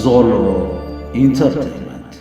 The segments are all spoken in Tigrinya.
ዞሎ ኢንተርቴይንመንት።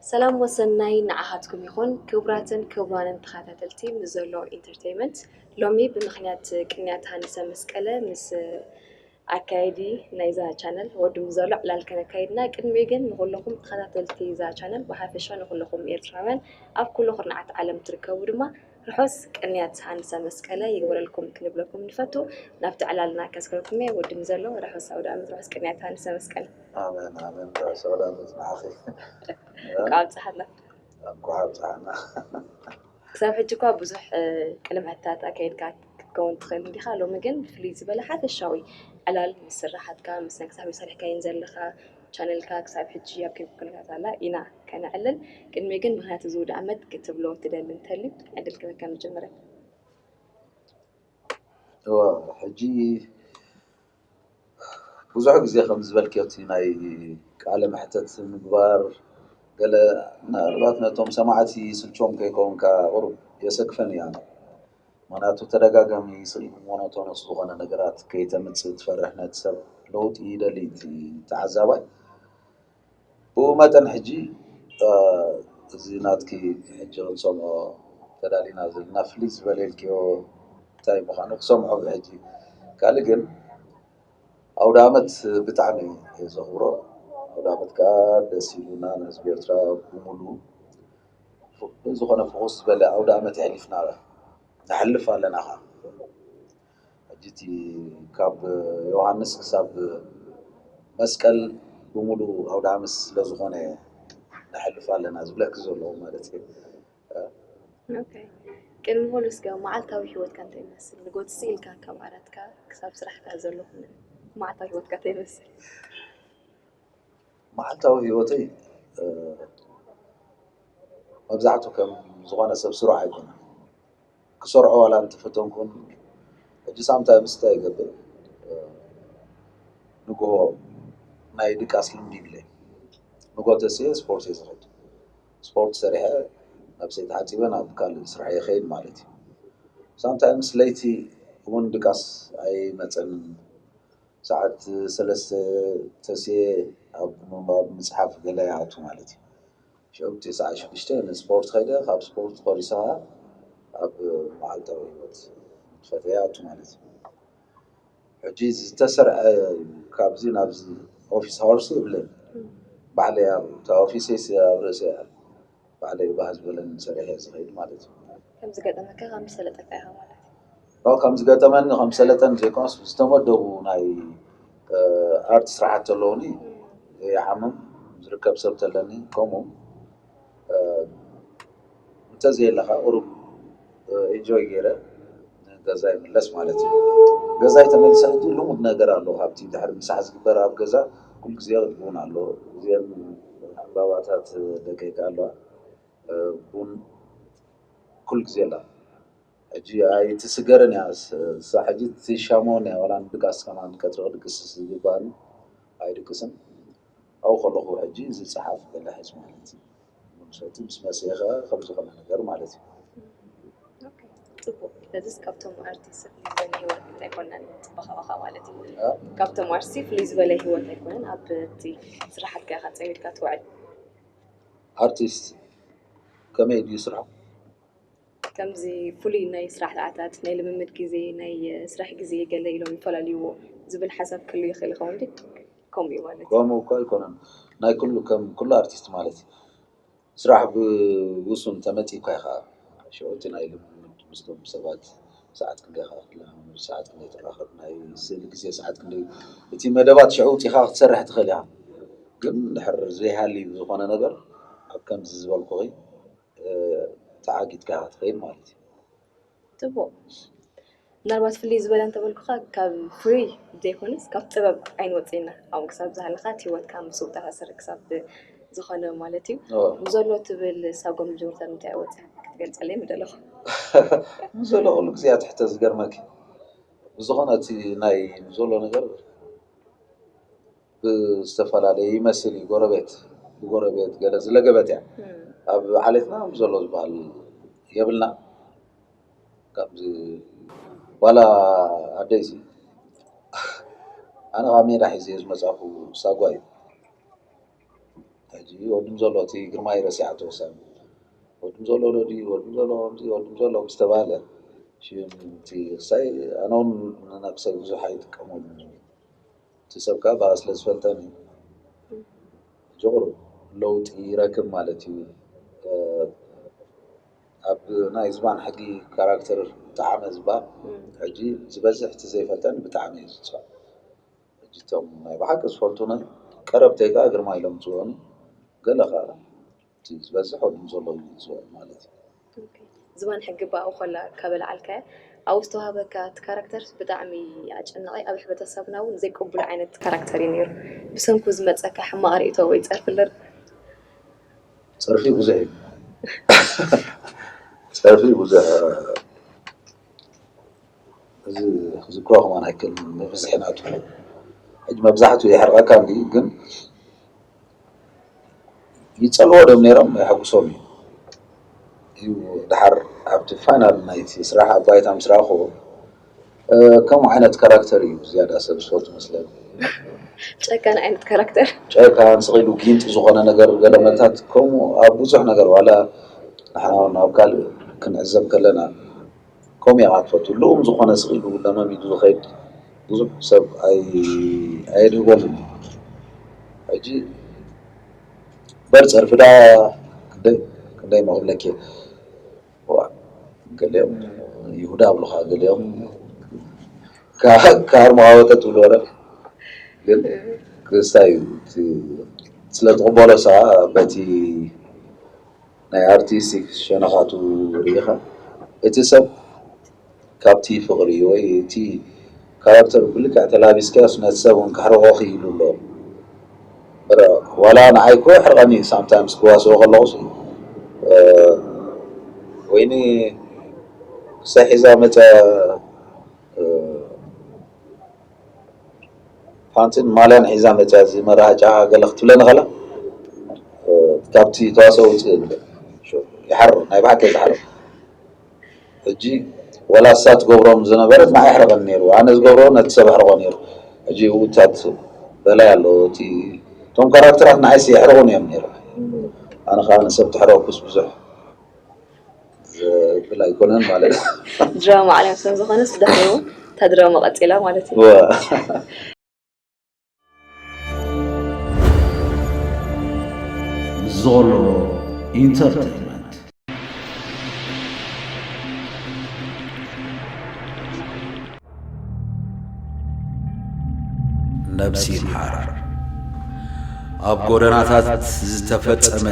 ሰላም ወሰናይ ንዓኻትኩም ይኹን። ክቡራትን ክቡራንን ተኸታተልቲ ምስ ዘሎ ኢንተርቴይንመንት፣ ሎሚ ብምኽንያት ቅንያት ሃንሰ መስቀለ ምስ ኣካየዲ ናይዛ ቻነል ወዲ ምስ ዘሎ ዕላል ከነካይድና፣ ቅድሚ ግን ንኹለኹም ተኸታተልቲ እዛ ቻነል ብሓፈሻ ንኹለኹም ኤርትራውያን ኣብ ኩሉ ኩርናዓት ዓለም ትርከቡ ድማ ርሑስ ቅንያት ሃንሰ መስቀለ ይግበረልኩም ክንብለኩም ንፈቱ። ናብቲ ዕላልና ከስከልኩም እየ። ወዲ ምስ ዘሎ ርሑስ ኣውደ ዓመት፣ ርሑስ ቅንያት ሃንሰ መስቀለ። ኣሜን፣ ኣሜን። ርሑስ ኣውደ ዓመት ንዓኺ። እንኳዕ ኣብጽሓና። እንኳዕ ኣብጽሓና። ክሳብ ሕጂ እኳ ብዙሕ፣ እ፣ ቅድመ ሕታት ኣካይድካ ክትከውን ትኽእል እንዲኻ። ሎሚ ግን ብፍልይ ዝበለ ሓፈሻዊ ዕላል ምስ ስራሓትካ፣ ምስ ናይ ክሳብ ሰሪሕካየን ዘለኻ ቻነልካ ክሳብ ሕጂ ኣብ ከመይ ኩነታት ኣላ ኢና ከነዕልል። ቅድሚ ግን ምኽንያት እዚ ውደ ዓመት ክትብሎ ትደሊ እንተልዩ ዕድል ክበካ መጀመርያ። እወ፣ ሕጂ ብዙሕ ግዜ ከም ዝበልክዮ፣ እቲ ናይ ቃለ መሕተት ምግባር ገለ ምናልባት ነቶም ሰማዕቲ ስልችዎም ከይከውንካ ቁሩብ የሰክፈኒ እዩ ኣነ። ምኽንያቱ ተደጋጋሚ ስቕ ኢሉ ሞኖቶነስ ዝኾነ ነገራት ከይተምጽእ ትፈርሕ፣ ነቲ ሰብ ለውጢ ይደሊ እቲ ተዓዛባይ። ብኡ መጠን ሕጂ፣ እ፣ እዚ ናትኪ ሕጂ ክንሰምዖ ተዳሊና ዘለና ፍልይ ዝበለ ኢልክዮ እንታይ ምዃኑ ክሰምዖ ብሕጂ። ካልእ ግን ኣውደ ዓመት ብጣዕሚ እየ ዘኽብሮ። ኣውደ ዓመት ከኣ ደስ ኢሉና፣ ንህዝቢ ኤርትራ ብምሉኡ ፍ-፣ ዝኾነ ፍኹስ ዝበለ ኣውደ ዓመት የሕሊፍና፣ ነሕልፍ ኣለና ኸኣ። ሕጂ እቲ ካብ ዮሃንስ ክሳብ መስቀል ብምሉእ ኣውደ ዓመት ስለ ዝኾነ ነሕልፍ ኣለና ዝብለኪ ዘለኹ ማለት እዩ። ኦኬ። ቅድሚ ኩሉ እስከ መዓልታዊ ህይወትካ እንታይ ይመስል? ንጎት ኢልካ ካብ ዓራትካ ክሳብ ስራሕካ ዘሎ ኩሉ መዓልታዊ ህይወትካ እንታይ ይመስል? መዓልታዊ ህይወተይ፣ እ፣ መብዛሕትኡ ከም ዝኾነ ሰብ ስሩዕ ኣይኮነን። ክሰርዖ ዋላ እንተፈተንኩን፣ ሕጂ ሳምንታዊ ምስታይ ይገብር። እ፣ ንግሆ ናይ ድቃስ ልምዲ ይብለይ። ንግሆ ተስየ ስፖርት እየ ዝኸይድ። ስፖርት ሰሪሐ፣ ነብሰይ ተሓጺበ ናብ ካልእ ስራሕ ይኸይድ ማለት እዩ። ሳምታይምስ ለይቲ እውን ድቃስ ኣይመጸንን። ሰዓት ሰለስተ ተስየ ኣብ ምንባብ ምጽሓፍ ገለ ይኣቱ ማለት እዩ። ሽዑ ትስዓ ሽዱሽተ ንስፖርት ከይደ፣ ካብ ስፖርት ቆሪሰ ኣብ መዓልታዊ ህይወት ንጥፈት ይኣቱ ማለት እዩ። ሕጂ ዝተሰርዐ ካብዚ ናብዚ ኦፊስ ሃወርስ የብለይን። ባዕለይ ኣብ፣ እታ ኦፊሰይስ ኣብ ርእሰይ እያ። ባዕለይ ባህ ዝበለኒ ሰሪሐ እየ ዝኸይድ ማለት እዩ። ከም ዝገጠመካ ከም ዝሰለጠካ ኢኻ ማለት እዩ። ኖ፣ ከም ዝገጠመኒ ከም ዝሰለጠኒ ዘይኮነስ ዝተመደቡ ናይ፣ እ፣ ኣርት ስራሕቲ ኣለውኒ። ዘይሓምም ዝርከብ ሰብ ተለኒ ከምኡ፣ እ፣ እንተዘየለኻ ቁሩብ፣ እ፣ ኢንጆይ ገይረ ንገዛ ይምለስ ማለት እዩ። ገዛይ ተመሊሰ ሕጂ ልሙድ ነገር ኣሎ፣ ካብቲ ድሕሪ ምሳሕ ዝግበር ኣብ ገዛ ኩሉ ግዜ ቡን ኣሎ፣ ግዜን ዕምባባታት ደቂቀ ኣለዋ፣ እ፣ ቡን ኩሉ ግዜ ኣላ። ሕጂ ኣይትስገርን እያ፣ ስ-፣ እሳ ሕጂ ትሻመወኒ እያ፣ ዋላ ንድቃስ ከማን ቀትሪ ክድቅስ ዝግባእኒ ኣይድቅስን። ኣብኡ ከለኹ ሕጂ ዝጸሓፍ ገለ ሕዝ ማለት እዩ። ምሰቲ ምስ መጽኤ ኸኣ ከም ዝኾነ ነገር ማለት እዩ። ኦኬ፣ ጽቡቕ። ስለዚስ ካብቶም ኣርቲስት ፍልይ ዝበለ ህይወት ኣይኮነን ጽባቐኻ ማለት እዩ። እ? ካብቶም ኣርቲስት ፍልይ ዝበለ ህይወት ኣይኮነን ኣብ እቲ ስራሓትካ ኢኻ ጸሚድካ ትውዕል። ኣርቲስት ከመይ ድዩ ስርሑ? ከምዚ ፍሉይ ናይ ስራሕ ሰዓታት፣ ናይ ልምምድ ግዜ፣ ናይ ስራሕ ግዜ ገለ ኢሎም ይፈላልይዎ ዝብል ሓሳብ ክህሉ ይኽእል ይኸውን ድዩ? ከምኡ እዩ ማለት እዩ። ከምኡ እኮ ኣይኮነን። ናይ ኩሉ ከም ኩሉ ኣርቲስት ማለት እዩ። ስራሕ ብውሱን ተመፂእኳ ኢኻ። ሽዑ እቲ ናይ ልምምድ ምስቶም ሰባት ሰዓት ክንደይ ኢኻ ክትለማመድ፣ ሰዓት ክንደይ ትራኸብ፣ ናይ ስእሊ ግዜ ሰዓት ክንደይ፣ እቲ መደባት ሽዑ ውፂኻ ክትሰርሕ ትኽእል ኢኻ። ግን ድሕር ዘይሃሊ ዝኾነ ነገር ኣብ ከምዚ ዝበልኩኺ ተዓጊትካ ኢኻ ትኸይድ ማለት እዩ። ጽቡቕ። ምናልባት ፍልይ ዝበለ እንተበልኩኻ ካብ ፍሪ ዘይኮነስ ካብ ጥበብ ኣይንወፅእና ኣብኡ ክሳብ ዝሃለኻ እቲ ህይወትካ ምስ ውጣታሰር ክሳብ ዝኾነ ማለት እዩ። ብዘሎ ትብል ሳጎም ጆርዳን እንታይ ወፅያ ክትገልፀለይ ምደለኹ? ብዘሎ ኩሉ ግዜ ትሕተ ዝገርመኪ ብዝኾነ እቲ ናይ ብዘሎ ነገር ብዝተፈላለየ ይመስል እዩ። ጎረቤት ብጎረቤት ገለ ዝለገበት እያ። ኣብ ዓሌትና ዘሎ ዝበሃል የብልና። ከምዚ ዋላ ኣደይሲ ኣነ ካብ ሜዳ ሒዘ ዝመጻኹ ሳጓ እዩ። ሕጂ ወድም ዘሎ እቲ ግርማይ ረሲዓቶ ወሳኒ ወድም ዘሎ ዶ ድዩ ወድም ዘሎ ከምዚ ወድም ዘሎ ምስ ተባለ ሽም እቲ ክሳይ ኣነ እውን ንነብሰይ ብዙሕ ኣይጥቀመሉ እቲ ሰብ ከዓ ብኣ ስለ ዝፈልጠኒ ጅቕሩ ለውጢ ይረክብ ማለት እዩ። ኣብ ናይ ዝባን ሕጊ ካራክተር ብጣዕሚ ዝበሃል ሕጂ ዝበዝሕ እቲ ዘይፈልጠኒ ብጣዕሚ እዩ ዝፅዕ። ሕጂ እቶም ናይ ብሓቂ ዝፈልጡኒ ቀረብተይ ከዓ ግርማ ኢሎም ዝፅውዑኒ ገለ ከዓ እቲ ዝበዝሕ ወድም ዘሎ እዩ ዝፅውዑ ማለት እዩ። ዝባን ሕጊ ብኣኡ ኮላ ካብ ኣልዓልካያ ኣብኡ ዝተዋሃበካ እቲ ካራክተር ብጣዕሚ ኣጨናቒ ኣብ ሕብረተሰብና እውን ዘይቅቡል ዓይነት ካራክተር እዩ ነይሩ። ብሰንኩ ዝመፀካ ሕማቕ ርእቶ ወይ ፀርፊ ኣለር? ፀርፊ ብዙሕ እዩ። ፀርፊ ብዙሕ እዚ ክዝክሮ ከማን ኣይክእልን ብብዝሒ ናቱ ሕጂ መብዛሕትኡ የሕርቐካ እንዲ ግን ይፀልዎ ዶም ነይሮም የሐጉሶም እዩ እዩ ድሓር ኣብቲ ፋይናል ናይቲ ስራሕ ኣብ ባይታ ምስ ረኣኽዎ ከምኡ ዓይነት ካራክተር እዩ ዝያዳ ሰብ ዝፈልጡ መስለኒ ጨካን ዓይነት ካራክተር ጨካን ስቕ ኢሉ ጊንጢ ዝኾነ ነገር ገለ መልታት ከምኡ ኣብ ብዙሕ ነገር ዋላ ንሕና እውን ኣብ ካልእ ክንዕዘብ ከለና ከምኡ እያ ትፈቱ ልኡም ዝኾነ ስቕ ኢሉ ለመሚዱ ዝኸይድ ብዙሕ ሰብ ኣይ- ኣየድህበሉን እዩ ሕጂ በር ፀርፊ ዳ ክንደይ ክንደይ መቕብለኪ ዋ ገሊኦም ይሁዳ ኣብሉኻ ገሊኦም ካር መዋወጠ ትብሉ ወረ ግን ክስታይ እዩ እቲ ስለ ትቕበሎ ሰዓ በቲ ናይ ኣርቲስቲክ ሸነኻቱ ርኢኻ እቲ ሰብ ካብቲ ፍቕሪ ወይ እቲ ካራክተር ብልክዕ ተላቢስካዮስ ነቲ ሰብ እውን ከሕርቖ ክኢሉ ኣሎ እረ ዋላ ንዓይ እኮ የሕርቐኒ ሳምታይምስ ክዋስኦ ከለኹ ወይኒ ክሳይ ሒዛ መፅያ ፓንትን ማልያን ሒዛ መፅያ እዚ መራሃጫ ገለ ክትብለኒ ከላ ካብቲ ተዋስኦ ውፅእ ይብል ይሓርቕ ናይ ብሓቂ ይሓርቕ ሕጂ ወላ እሳ ትገብሮም ዝነበረት ንዓይ ይሕርቐኒ ነይሩ ኣነ ዝገብሮ ነቲ ሰብ ኣሕርቖ ነይሩ ሕጂ ውታት በላይ ኣለዎ እቲ እቶም ካራክተራት ንዓይሲ የሕርቑኒ እዮም ነይሩ ኣነ ከዓ ንሰብ ተሕረቕኩስ ብዙሕ ዘብል ኣይኮነን ማለት እዩ። ድራማ ዓለም ስለ ዝኾነ ስዳሕሪዎ እታ ድራማ ቀፂላ ማለት እዩ። ዞሎ ኢንተርቴይንመንት ነብሲ ይምሓር ኣብ ጎደናታት ዝተፈጸመ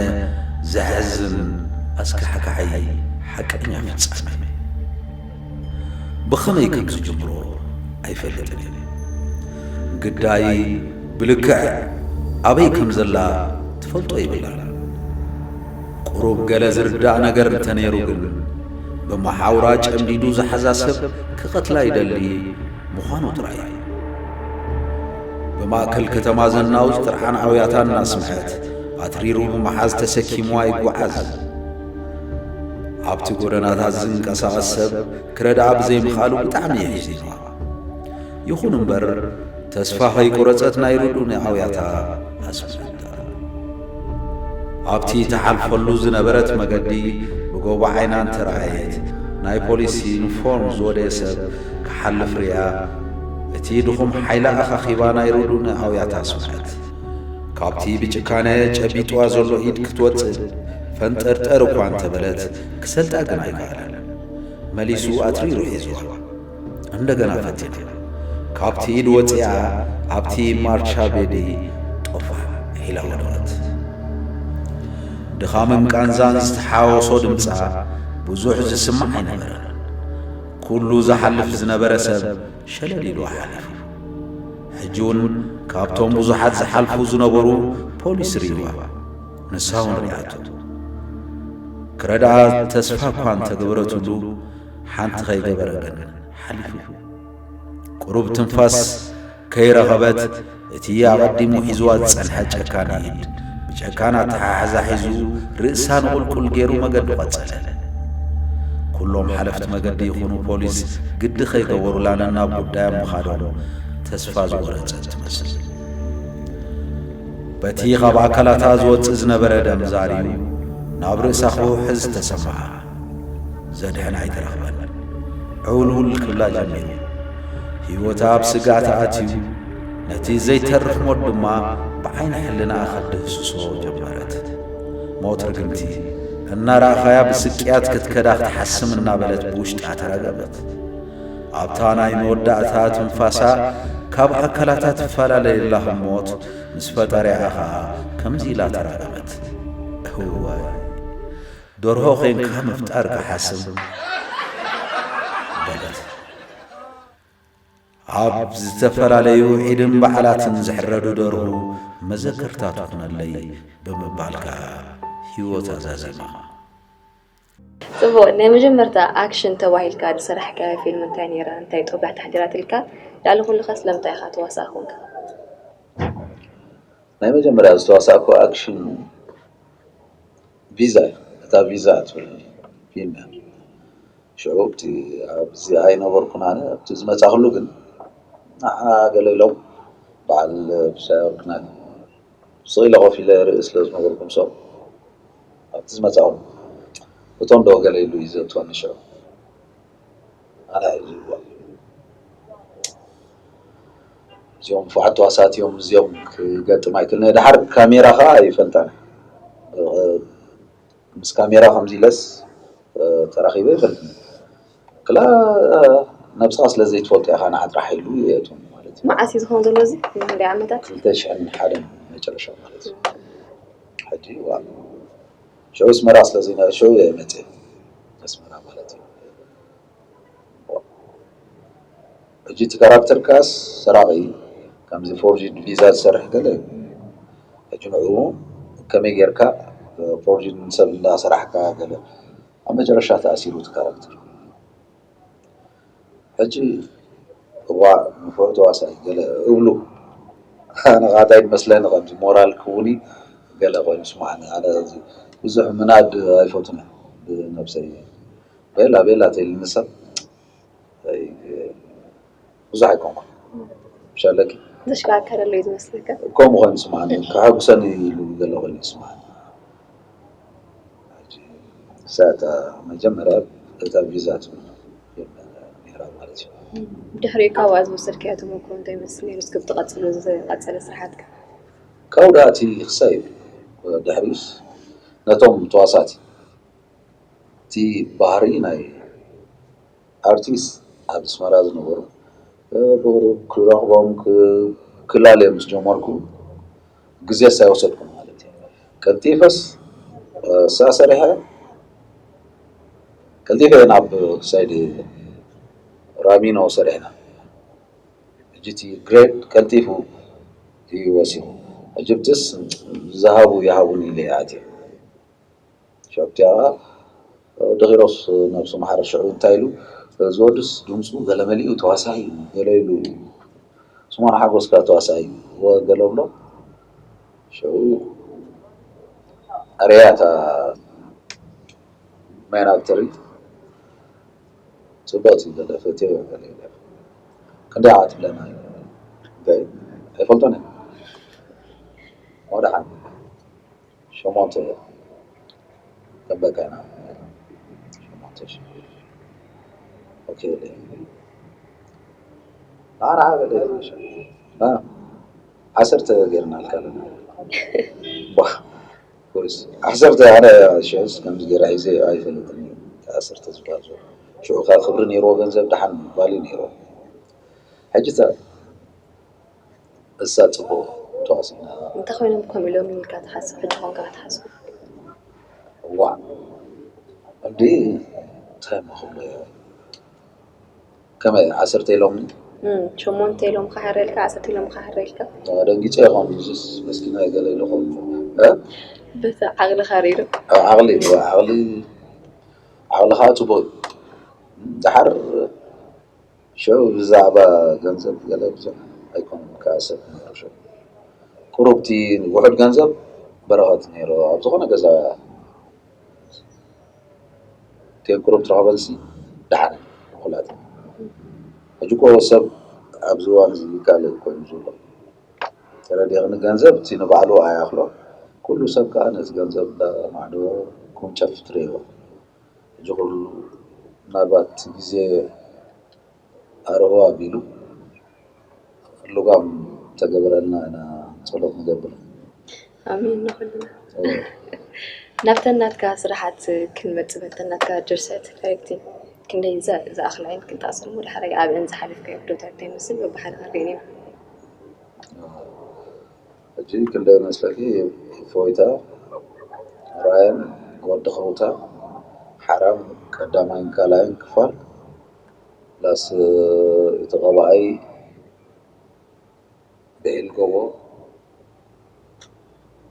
ዘሕዝን ኣስካሕካሒ ሓቀኛ ፍጻሜ ብኸመይ ከም ዝጅምሮ ኣይፈልጥን እዩ ግዳይ ብልክዕ ኣበይ ከም ዘላ ትፈልጦ ይብላን ቁሩብ ገለ ዝርዳእ ነገር እንተነይሩ ግን ብመሓውራ ጨምዲዱ ዝሓዛ ሰብ ክቐትላ ይደሊ ምዃኑ ጥራይ እዩ። ብማእከል ከተማ ዘናውጽ ጥርዓን ኣውያታ እናስምዐት ኣትሪሩ ብምሓዝ ተሰኪምዋ ይጓዓዝ። ኣብቲ ጎደናታት ዝንቀሳቐስ ሰብ ክረድኣ ብዘይምኽኣሉ ብጣዕሚ እዩ ሒዚንዋ። ይኹን እምበር ተስፋ ከይቆረጸት ናይ ርዱን ኣውያታ ኣስምዐታ። ኣብቲ ትሓልፈሉ ዝነበረት መገዲ ብጎቦ ዓይና እንተረኣየት ናይ ፖሊስ ዩኒፎርም ዝወደየ ሰብ ክሓልፍ ርእያ እቲ ድኹም ሓይላ ኣኻኺባ ናይ ርዱእ ኣውያታ ስምዐት። ካብቲ ብጭካነ ጨቢጥዋ ዘሎ ኢድ ክትወጽእ ፈንጠርጠር እኳ እንተበለት፣ ክሰልጣ ግን ኣይከኣለን። መሊሱ ኣትሪሩ ሒዝዋ። እንደገና ፈቲና። ካብቲ ኢድ ወጺኣ ኣብቲ ማርቻ ቤዲ ጦፋ ኢላ ወደቐት። ድኻምን ቃንዛን ዝተሓወሶ ድምጻ ብዙሕ ዝስማዕ ኣይነበረን። ኩሉ ዝሓልፍ ዝነበረ ሰብ ሸለል ኢሉ ሓሊፉ። ሕጂ እውን ካብቶም ብዙሓት ዝሓልፉ ዝነበሩ ፖሊስ ርእይዋ። ንሳ እውን ርኣቶ። ክረድኣ ተስፋ እኳ እንተገበረትሉ፣ ሓንቲ ከይገበረ ግን ሓሊፉ። ቁሩብ ትንፋስ ከይረኸበት፣ እቲ ኣቐዲሙ ሒዝዋ ዝጸንሐ ጨካን ኢድ፣ ብጨካን ኣተሓሕዛ ሒዙ፣ ርእሳ ንቑልቁል ገይሩ መገዱ ቀጸለ። ኩሎም ሓለፍቲ መገዲ ይኹኑ ፖሊስ ግዲ ከይገበሩላ ነናብ ጉዳዮም ምኻዶም ተስፋ ዝቖረጸት ትመስል። በቲ ካብ ኣካላታ ዝወጽእ ዝነበረ ደም ዛርዩ ናብ ርእሳ ክውሕዝ ተሰምዓ። ዘድሕን ኣይተረኽበን። ዕውልውል ክብላ ጀሚሩ። ህይወታ ኣብ ስግኣት ኣትዩ፣ ነቲ ዘይተርፍ ሞት ድማ ብዓይኒ ሕልናኣ ክትድህስሶ ጀመረት። ሞት ርግምቲ እናረኣኻያ ብስቅያት ክትከዳ ክትሓስም እናበለት ብውሽጣ ተረገመት። ኣብታ ናይ መወዳእታ ትንፋሳ ካብ ኣካላታ ትፈላለየላ ህሞት ምስ ፈጣሪኣ ኸኣ ከምዚ ኢላ ተራገመት። እዋይ፣ ደርሆ ኼንካ ምፍጣር ክሓስም በለት። ኣብ ዝተፈላለዩ ዒድን በዓላትን ዝሕረዱ ደርሁ መዘከርታ ትኹነለይ ብምባል ከኣ ህይወታ ዛዚማ። ጽቡቕ። ናይ መጀመርታ ኣክሽን ተባሂልካ ዝሰራሕካያ ፊልም እንታይ ነይራ? እንታይ ጦብላሕታ ኣሕዲራትልካ? ልዕሊ ኩሉኸ ስለምንታይ ኢኻ ተዋሳኢ ኮንካ? ናይ መጀመርያ ዝተዋሳእኩ ኣክሽን ቪዛ እያ። እታ ቪዛ እትብል ፊልም እያ። ሽዑ ኣብቲ ኣብዚ ኣይነበርኩን ኣነ፣ ኣብቲ ዝመጻእኩሉ ግን ንዓ ገለ ኢሎም በዓል ብሻይ ወርቅና ስቕ ኢለ ኮፍ ኢለ ርኢ ስለ ዝነበርኩ ምስኦም ኣብቲ ዝመጻእኩሉ እቶም ዶ ገለ ኢሉ እዩ ዘእትወኒ ሽዑ ኣነ እዩ ዝብሎ። እዚኦም ፍሓት ተዋሳእቲ እዮም፣ እዚኦም ክገጥም ኣይክእልን እየ። ደሓር ካሜራ ኸዓ ይፈልጣን ምስ ካሜራ ከምዚ ኢለስ ተራኺበ ይፈልጥን። ክላ ነብስኻ ስለ ዘይትፈልጦ ኢኻ ንዓ ጥራሕ ኢሉ የእትወኒ ማለት እዩ። መዓስ እዩ ዝኾን ዘሎ እዚ? ናይ ክንደይ ዓመታት? ክልተ ሽሕን ሓደን መጨረሻ ማለት እዩ። ሕጂ ዋ ሽዑ ኣስመራ ስለ ዘይነበረ ሽዑ እየ መፅየ ኣስመራ ማለት እዩ። ሕጂ እቲ ካራክተር ካስ ሰራቒ ከምዚ ፎርጅድ ቪዛ ዝሰርሕ ገለ እዩ። ሕጂ ንዕኡ ከመይ ጌርካ ፎርጅድ ንሰብ እንዳሰራሕካ ገለ ኣብ መጨረሻ ተኣሲሩ እቲ ካራክተር። ሕጂ እዋ ንፉዕ ተዋሳኢ ገለ እብሉ ኣነ ቃጣይ መስለኒ ከምዚ ሞራል ክውን ገለ ኮይኑ ስማዕኒ ኣነ እዚ ብዙሕ ምናድ ኣይፈቱን ብነብሰይ ቤላ ቤላ ተይልኒ ሰብ ኣይ፣ ብዙሕ ኣይኮንኩን ሻለኪ ተሽከርከረሉ እዩ ዝመስለካ? ከምኡ ኮይኑ ስማዕኒ ከሐጉሰኒ ኢሉ ገለ ኮይኑ ስማዕኒ እሳታ መጀመርያ እታ ቪዛ ትብል ነራ ማለት እዩ። ድሕሪኡ ካብኣ ዝወሰድካዮ ተመክሮ እንታይ ይመስል ነይሩ? እስከ ብትቐፅሎ ዝቐፀለ ስራሓትካ? ካብኡ ደኣ እቲ ክሳይ ድሕሪስ ነቶም ተዋሳቲ እቲ ባህሪ ናይ ኣርቲስት ኣብ ኣስመራ ዝነበሩ ብቕሩብ ክረኽቦም ክላለ ምስ ጀመርኩ ግዜ ሳይወሰድኩ ማለት እዩ። ቀልጢፈስ እሳ ሰሪሐ ቀልጢፈ ናብ ሳይድ ራሚኖ ሰሪሕና ሕጂ እቲ ግሬድ ቀልጢፉ እዩ ወሲኹ። ሕጂ ብትስ ዝሃቡ ይሃቡን ኢለ እየ ኣትየ። ሸብቲያ ደኺሮስ ነብሱ መሓረ ሽዑ እንታይ ኢሉ ዝወድስ ድምፁ ገለ መሊኡ ተዋሳኢ ገለ ኢሉ ስሞን ሓጎስካ ተዋሳኢ ገለ ብሎ ሽዑ ኣርያታ ማይን ኣክተሪ ፅብቕቲ ገለ ፈትዮ ገለ ኢለ ክንደይ ዓመት ብለና ኣይፈልጦን ወደ ሓደ ሸሞንተ ጠበቃ ኢና ሸሞንተ ሺ ኦኬ ኣርዓ በለ። አ፣ ዓሰርተ ጌርናልካ ኣለና። ዋ፣ ወይስ ዓሰርተ? ኣነ ሽዑስ ከምዚ ገይረ ሒዘ ኣይፈልጥን እየ። ዓሰርተ ዝበሃል ዘሎ። ሽዑ ከኣ ክብሪ ነይርዎ ገንዘብ፣ ደሓን ቫልዩ ነይርዎ። ሕጂ እሳ ጽቡቕ ተዋሲእና። እንታይ ኮይኖም ከምኡ ኢሎም ኢልካ ትሓስብ? ሕጂ ኮንካ ክትሓስብ? ዋእ፣ እንዲ እንታይ እሞ ክብሎ እየ? ከመይ ዓሰርተ ኢሎምኒ? እም፣ ሸሞንተ ኢሎም ክሓረልካ፣ ዓሰርተ ኢሎም ክሓረልካ። ደንጊጸ ይኾን እዚስ መስኪናይ ገለ ኢለ ኾን። እ? በቲ ዓቕልኻ ሪሩ። ዓቕሊ፣ ዓቕሊ፣ ዓቕልኻ ጽቡቕ እዩ። ደሓር ሽዑ ብዛዕባ ገንዘብ ገለ ብዙሕ ኣይኮነን፣ ከኣ ሰብ ክመርሾ። ቁሩብ እቲ ውሑድ ገንዘብ በረኸት ነይሩ ኣብ ዝኾነ ገዛ። እተን ቁሩብ ትረኽበንሲ ደሓነ፣ እኹላት። ሕጂ እኮ ሰብ ኣብዚ እዋን እዚ ካልእ ኮይኑ ዘሎ። ተረዲእኽኒ፣ ገንዘብ እቲ ንባዕሉ ኣያኽሎ፣ ኩሉ ሰብ ከኣ ነቲ ገንዘብ እንዳማዕዶ ኩምጨፍ ትርእይዎ። ሕጂ ኩሉ ምናልባት እቲ ግዜ ኣርሆ ኣቢሉ ልጓም ተገበረልና ኢና ጸሎት ንገብር። ኣሜን ንኹልና። እወ። ናብተን ናትካ ስራሓት ክንመጽእ፣ በተን ናትካ ድርሰት ዳይሬክቲንግ ክንደይ ዘ-፣ ዝኣኽላ እየን ክንጠቕሰን እሞ፣ ድሓር ኣብአን ዝሓለፍካዮ ዶታት እንታይ ይመስል በብሓደ ክንሪኤን ኢና። ሕጂ ክንደይ መስለኪ? እፎይታ፣ ራያን፣ ወዲ ከውታ፣ ሓራም፣ ቀዳማይን ካልኣይን ክፋል፣ ፕላስ እቲ ቀባኣይ ብዒል ጎቦ፣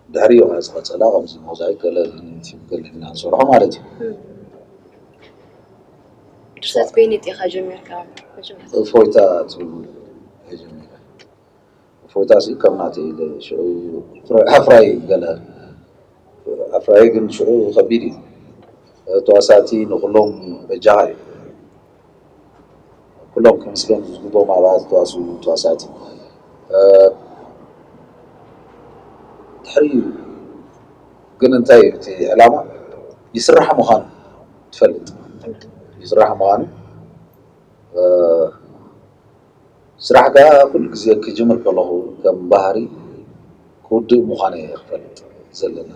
ድሕሪኡ ከኣ ዝቐጸላ ከምዚ ሞዛይክ ገለ ዩቲዩብ ገለ ኢና ንሰርሖ ማለት እዩ። እም። ድርሰት በይነይ ዲኻ ጀሚርካ መጀመርታ? እፎይታ ትብል እየ ጀሚረ። እፎይታ ሲ ከም ናተይ ኢለ ሽዑ ኣፍራይ ገለ ኣፍራይ ግን ሽዑ ከቢድ እዩ። ተዋሳእቲ ንኹሎም በጃኻ እዩ። ኩሎም ክምስገኑ ዝግብኦም ኣብኣ ዝተዋስኡ ተዋሳእቲ። እ፣ ድሕሪኡ ግን እንታይ እዩ እቲ ዕላማ? ይስራሕ ምዃኑ ትፈልጥ። ይስራሕ ምዃኑ፣ እ፣ ስራሕ ከኣ ኩሉ ግዜ ክጅምር ከለኹ ከም ባህሪ ክውድእ ምዃነይ እየ ክፈልጥ ዘለና።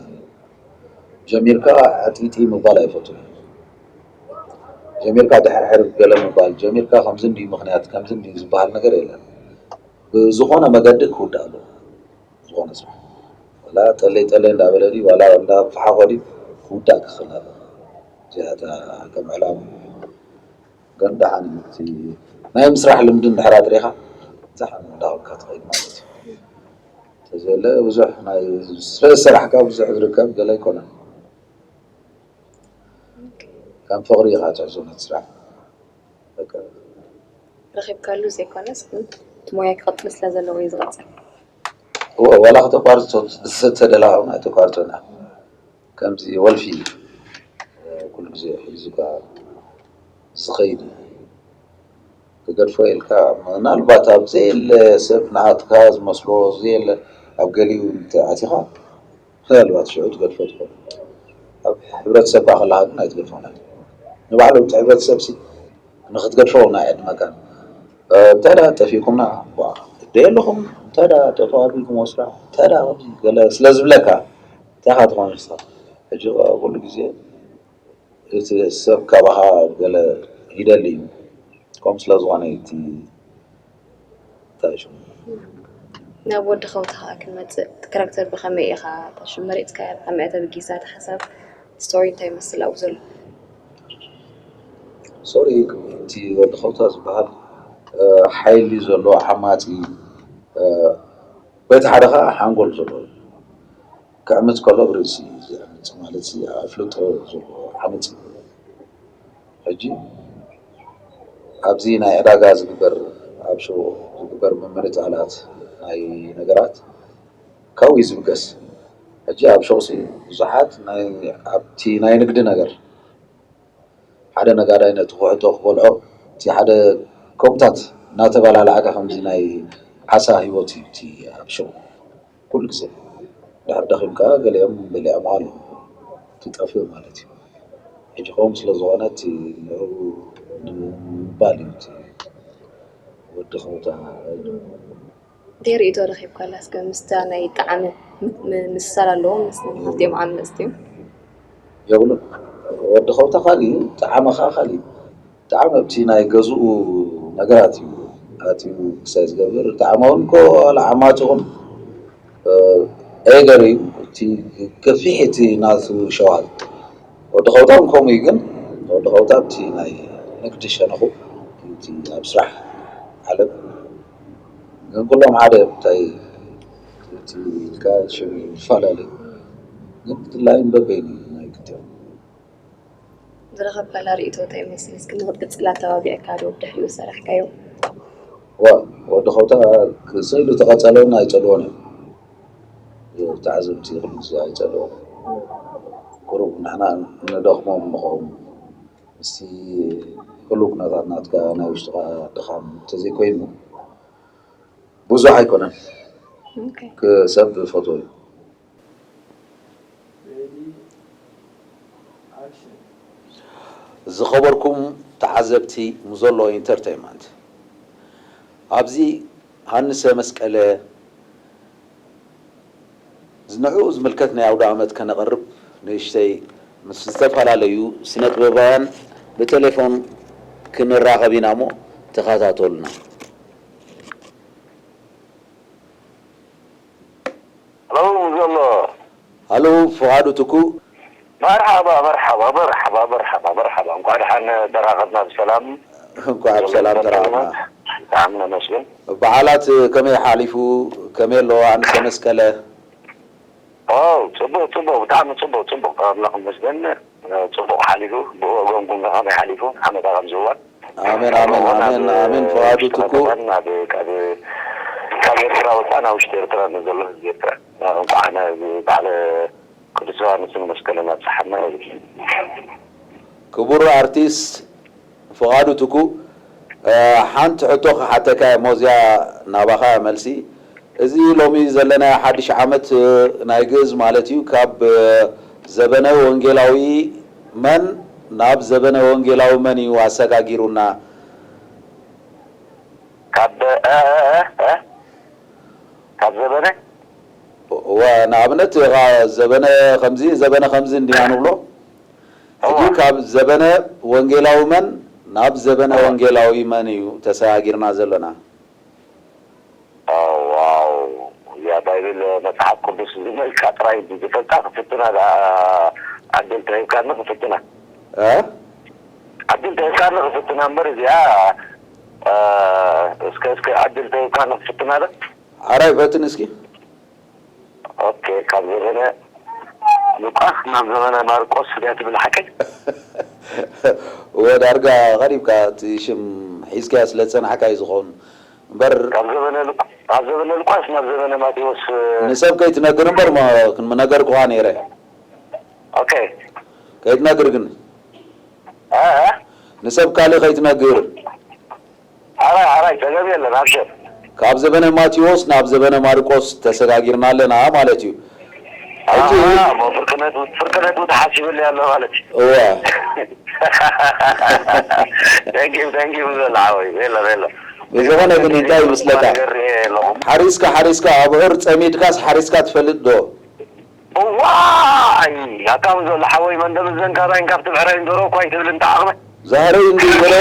ጀሚርካ ዕጥይጥይ ምባል ኣይፈቱን። ጀሚርካ ድሕርሕር ገለ ምባል፣ ጀሚርካ ከምዚ እንድዩ ምኽንያት፣ ከምዚ እንድዩ ዝበሃል ነገር የለን። ብዝኾነ መገዲ ክውዳእ ኣለዎ። ዝኾነ ስራሕ። ዋላ ጠለይ ጠለይ እንዳበለ ድዩ፣ ዋላ እንዳፈሓኾ ድዩ፣ ክውዳእ ክኽእል ኣለዎ። እዚኣ እታ ከም ዕላማ። ግን ደሓን እዩ። እቲ ናይ ምስራሕ ልምዲ እንድሕር ኣጥሪኻ፣ ደሓን እንዳበልካ ትኸይድ ማለት እዩ። እንተዘየለ ብዙሕ ናይ ስለ ዝሰራሕካ ብዙሕ ዝርከብ ገለ ኣይኮነን። ከም ፍቕሪ ኢኻ ትሕዞ ነቲ ስራሕ። በቃ። ረኺብካሉ ዘይኮነስ፣ ግን እቲ ሞያ ክቕጽል ስለ ዘለዎ እዩ ዝቐጽል። እወ፣ ዋላ ከተቋርጾ ዝተደለኻ እውን ኣይተቋርጾን ኢኻ። ከምዚ ወልፊ፣ እ፣ ኩሉ ግዜ ሒዙካ ዝኸይድ እዩ። ክገድፎ ኢልካ፣ ምናልባት ኣብ ዘየለ ሰብ ንዓትካ ዝመስሎ ዘየለ ኣብ ገሊኡ እንተ ኣቲኻ፣ ምናልባት ሽዑ ትገድፎ ትኸውን። ኣብ ሕብረተሰብካ ከለኻ ግን ኣይትገድፎን ኢኻ። ንባዕሉ እቲ ሕብረተሰብሲ ንኽትገድፎ እውን ኣየዕድመካን። እ፣ እንታይ ደኣ ጠፊእኩምና? ዋ፣ እደ የለኹም፣ እንታይ ደኣ ጠጠው ኣቢልኩምዎ ስራሕ? እንታይ ደኣ ከምዚ ገለ ስለ ዝብለካ፣ እንታይ ኢኻ ትኾን ንስኻ? ሕጂ ኩሉ ግዜ እቲ ሰብ ካባኻ ገለ ይደሊ እዩ። ከምኡ ስለ ዝኾነ እዩ እቲ እንታይ ሽሙ? ናብ ወዲ ከውታ ኸኣ ክንመጽእ፣ እቲ ካራክተር ብኸመይ ኢኻ እታ ሽም መሪጽካያ? ብኸመይ እያ ተበጊሳ እታ ሓሳብ? ስቶሪ እንታይ ይመስል ኣብኡ ዘሎ? ሶሪ፣ እቲ ወዲ ከውታ ዝበሃል፣ እ፣ ሓይሊ ዘለዎ ዓማጺ፣ እ፣ በቲ ሓደ ኸኣ ሓንጎል ዘለዎ እዩ። ክዕምጽ ከሎ ብርእሲ እዩ ዝዕምጽ፣ ማለት ሲ ኣፍልጦ ዘለዎ ዓመጽ እዩ። ሕጂ ኣብዚ ናይ ዕዳጋ ዝግበር፣ ኣብ ሹቕ ዝግበር ምምንጣላት ናይ ነገራት ካብኡ እዩ ዝብገስ። ሕጂ ኣብ ሹቕሲ ብዙሓት ናይ፣ ኣብቲ ናይ ንግዲ ነገር ሓደ ነጋዳይ ነቲ ኩሕቶ ክበልዖ፣ እቲ ሓደ ከምኡታት እናተበላልዓካ ከምዚ ናይ ዓሳ ህይወት እዩ እቲ ኣብ ሹቕ። ኩሉ ግዜ ድሕር ደኺምካ ገሊኦም በሊዖም ኣለዉ፣ ትጠፍእ ማለት እዩ። ሕጂ ከምኡ ስለ ዝኾነ እቲ ንዕኡ ንምባል እዩ እቲ ወዲ ከውታ እንታይ ርእይቶ ረኺብካላ? እስከ ምስታ ናይ ጣዕሚ ም- ምምስሳል ኣለዎ ምስ ክልቲኦም ዓመፅቲ እዮም። የብሉን። ወዲ ከውታ ካልእ እዩ፣ ጣዕሚ ከዓ ካልእ እዩ። ጣዕሚ ኣብቲ ናይ ገዝኡ ነገራት እዩ ኣትዩ ክሳይ ዝገብር። ጣዕሚ እውን እኮ ዋላ ዓማት ይኹን ኤገር እዩ። እቲ ገፊሕ እቲ ናቱ ሸዋል ወዲ ከውታ እውን ከምኡ እዩ። ግን ወዲ ከውታ ኣብቲ ናይ ንግዲ ሸነኹ እቲ ኣብ ስራሕ ዓለም ግን ኩሎም ሓደ እንታይ እቲ ኢልካ ሽም ይፈላለ ግን ብፍላይ በበይኑ ናይ ክልቲኦም ዝረኸብካላ ርእይቶ እንታይ ይመስል? እስኪ ንክትቅፅል ኣተባቢዕካ ዶ ብድሕሪኡ ዝሰራሕካዮ? ዋ ወዲ ከውታ ክሰይሉ ተቐጸለውን ኣይጸልዎን እዮም። ተዓዘብቲ ኩሉ ግዜ ኣይጸልዎም። ቁሩብ ንሕና ንደኽሞም ንኸም ምስቲ ኩሉ ኩነታት ናትካ ናይ ውሽጥኻ ድኻም እንተዘይኮይኑ ብዙሕ ኣይኮነን። ኦኬ። ክ- ሰብ ዝፈትዎ እዩ። ዝኸበርኩም ተዓዘብቲ ሙዞሎ ኢንተርተይንመንት፣ ኣብዚ ሃንሰ መስቀለ ንዕኡ ዝምልከት ናይ ኣውደ ኣመት ከነቕርብ ንእሽተይ ምስ ዝተፈላለዩ ስነ ጥበባውያን ብቴሌፎን ክንራኸብ ኢና እሞ ተኸታተሉና። ለው ዘሎ ሃሎ ፍቓዱ ትኩ መርሓባ መርሓባ መርሓባ መርሓባ መርሓባ እንኳዕ ደሓን ተራኸብና ብሰላም። እንኳዕ ብሰላም ተራኸብና። ብጣዕሚ ነመስግን። በዓላት ከመይ ሓሊፉ? ከመይ ኣለዋ ኣንሰ መስቀለ? ኦ ጽቡቅ ጽቡቅ ብጣዕሚ ጽቡቅ ጽቡቅ ኣምላኽ ይመስገን። ጽቡቅ ሓሊፉ። ብወገንኩም ከ ከመይ ሓሊፉ? ዓመታ ከም ዝዋል ኣሜን ኣሜን ኣሜን ኣሜን ፍቓዱ ትኩ ናብ ካብ ካብ ኤርትራ ወፃእ ናብ ውሽጢ ኤርትራ ንዘሎ ህዝቢ ኤርትራ እንኳዕ ነዚ በዓለ ቅዱስ ዮሃንስን መስቀልን ኣብፀሓና ይብል። ክቡር ኣርቲስት ፍቓዱ ትኩ፣ ሓንቲ ሕቶ ክሓተካ እየ፣ ሞዝያ ናባኻ እያ መልሲ። እዚ ሎሚ ዘለናዮ ሓድሽ ዓመት ናይ ግእዝ ማለት እዩ፣ ካብ ዘበነ ወንጌላዊ መን ናብ ዘበነ ወንጌላዊ መን እዩ ኣሰጋጊሩና? ካብ እ፣ እ፣ እ፣ እ፣ ካብ ዘበነ ወ ንኣብነት እኻ ዘበነ ከምዚ ዘበነ ከምዚ እንዲና ንብሎ። ሕጂ ካብ ዘበነ ወንጌላዊ መን ናብ ዘበነ ወንጌላዊ መን እዩ ተሰጋጊርና ዘለና? ዋው፣ እዚኣ ባይብል መጽሓፍ ቅዱስ ዝመልካ ጥራይ ዝፈልጣ ክፍትና ደኣ ዕድል ተሂብካኒ ክፍትና። እ? ዕድል ተሂብካኒ ክፍትና እምበር እዚኣ፣ እ፣ እስከ፣ እስከ ዕድል ተሂብካኒ ክፍትና ዶ? ሓራይ ፈትን እስኪ። ኦኬ፣ ካብ ዘበነ ሉቃስ ናብ ዘበነ ማርቆስ ድያ ትብል ሓቀይ? እወ ዳርጋ ቀሪብካ እቲ ሽም ሒዝካዮ ስለ ዝጸናሕካ እዩ ዝኸውን እምበር ካብ ዘበነ ሉቃ-፣ ካብ ዘበነ ሉቃስ ናብ ዘበነ ማቴዎስ። ንሰብ ከይትነግር እምበር ሞ-፣ ክንምነገርኩኻ ነይረ። ኦኬ። ከይትነግር ግን እ፣ እ? ንሰብ ካልእ ከይትነግር። ሓራይ፣ ሓራይ፣ ጸገም የለን፣ ኣብሽር። ካብ ዘበነ ማቴዎስ ናብ ዘበነ ማርቆስ ተሰጋጊርና ኣለና ማለት እዩ። ሕጂ ኣሃ፣ እሞ ፍርቅነቱ፣ ፍርቅነቱ ተሓሲብሉ ኣሎ ማለት እዩ። እወ Thank you፣ thank you ዘሎ ሓወይ፣ የለ፣ የለ። ብዝኾነ ግን እንታይ ይመስለካ? ነገር ኣለኹም። ሓሪስካ ሓሪስካ ኣብዑር ጸሚድካስ ሓሪስካ ትፈልጥ ዶ? እዋይ፣ ኣታ ዘሎ ሓወይ መንደብ ዘንካባይን ካብቲ ብዕራይን ዶሮ እኳ ይትብል እንተ ዓቕመ። ዛህረ እንዲ ይበለ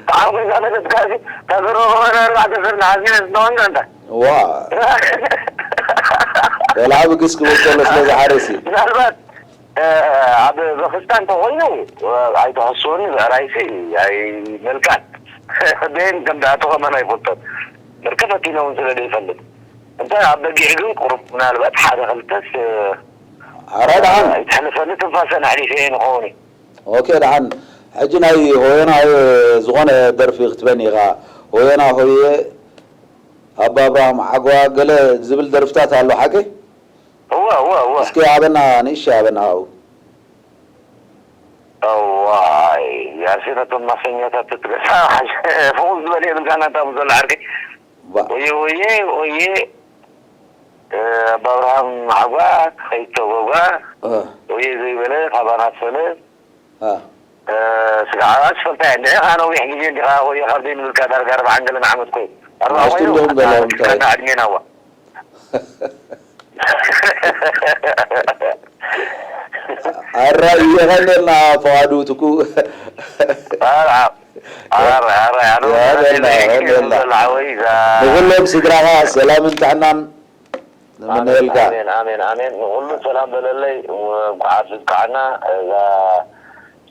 ብዓቕመይ ዛመደትካ እዚ ተዘረበ ኾነ ኣርባዕተ ሰብ ንሓዝነ ዝተወንዘ እንተ ዋ ቆልዓ ብግስ ክብል ከሎ ስለ ዝሓርስ እዩ። ምናልባት እ፣ ኣብ በክስታ እንተኾይኑ ኣይተኸስወኒ ብዕራይሲ ኣይመልካን ቤን ከም ደኣ ተኸመን ኣይፈልጦን ብርቂ ፈቲነ እውን ስለ ዘይፈልጥ እንተ ኣብ በጊዕ ግን ቁሩብ ምናልባት ሓደ ክልተስ እ፣ ሓራይ ደሓን ኣይትሕልፈኒ ትንፋሰን ኣሕሊፈ እየ ንኸውን እዩ ኦኬ ደሓን ሕጂ ናይ ሆዮና ዝኾነ ደርፊ ክትበኒ ኢኻ ሆዮና ሆየ ኣባ ኣብርሃም ዓጓ ገለ ዝብል ደርፍታት ኣሎ ሓቂ እወ እወ እወ እስኪ ኣበና ንእሽ ኣበና ኣብኡ እዋይ ያሴ ነቶም ማሰኛታት ትትገሳ ፍቑ ዝበለ የብልካና እንታ ዘሎ ዓርከይ ባ- ወየ ወየ ወየ እ፣ ኣባ ኣብርሃም ዓጓ ከይተጎጓ እ፣ ወየ ዘይበለ ካባና ሰለ እ። ስጋዕ ኣስፈልታ እያ። እንድዒ ኸዓ ነዊሕ ግዜ እንዲኻ ቆየ ካብ ዘይንብልካ ዳርጋ ኣርብዓን ገለን ዓመት ኮይኑ። ኣርብዓ ኣሽቱ ኮይኑ፣ እንደውም ኣታ በሎም እንታይ? ክስከና ዕድሜና እዋ። ኣራይ የቐንየልና ፍቓዱ ትኩ። ኣረ፣ ኣረ፣ ኣረ፣ ኣነ እውን የቐንየልና፣ የቐንየልና፣ የቐንየልና። ዘላ ሓወይ፣ እዛ ንኹሎም ስድራኻ ሰላምን ጥዕናን ኣሜን፣ ንምነየልካ። ኣሜን፣ ኣሜን፣ ኣሜን። ንኹሉ ሰላም በለለይ፣ እንኳዕ ኣብዝካዓና። እዛ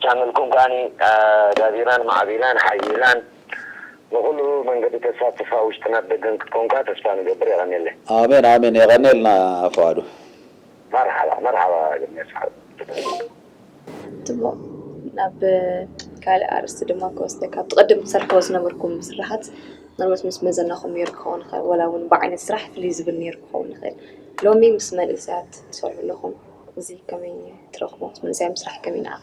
ቻነልኩም ከዓኒ፣ አ፣ ዳቢራን ማዕቢላን ሓይላን ንኹሉ መንገዲ ተሳትፋ ውሽጥና ደገን ክትኮንካ ተስፋ ንገብር። የቐንየለይ። ኣሜን፣ ኣሜን። የቐንየልና ፍቓዱ። መርሓባ፣ መርሓባ፣ ግርሜ ሰሓብ። ጽቡቕ። ናብ ካልእ ኣርእስቲ ድማ ክወስደካ። ኣብቲ ቅድም ትሰርሕዎ ዝነበርኩም ስራሓት፣ ምናልባት ምስ መዘናኹም ነይሩ ክኸውን ይኽእል፣ ወላ እውን ብዓይነት ስራሕ ፍልይ ዝብል ነይሩ ክኸውን ይኽእል። ሎሚ ምስ መንእሰያት ትሰርሑ ኣለኹም። እዚ ከመይ ትረኽቦ? ምስ መንእሰያት ምስራሕ ከመይ ንዓኻ?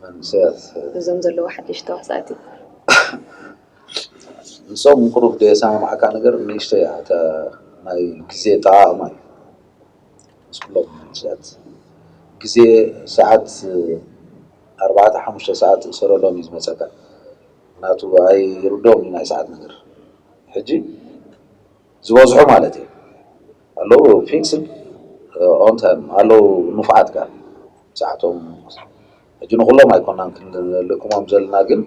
መንእሰያት እዞም ዘለዉ ሓደሽቲ ተዋሳእቲ። ንሶም ቁሩብ ደየሰማምዓካ ነገር ንእሽተይ እያ፣ እታ ናይ ግዜ ኣጠቓቕማ እዩ። ምስ ኩሎም መንእሰያት ግዜ ሰዓት ኣርባዕተ ሓሙሽተ ሰዓት እሰረሎም እዩ ዝመጸካ። ምኽንያቱ ኣይርድኦም እዩ ናይ ሰዓት ነገር። ሕጂ ዝበዝሑ ማለት እዩ ኣለዉ ፊክስድ ኦን ታይም ኣለዉ ንፉዓት ጋር ሰዓቶም። ሕጂ ንኹሎም ኣይኮናን ክንልክሞም ዘለና፣ ግን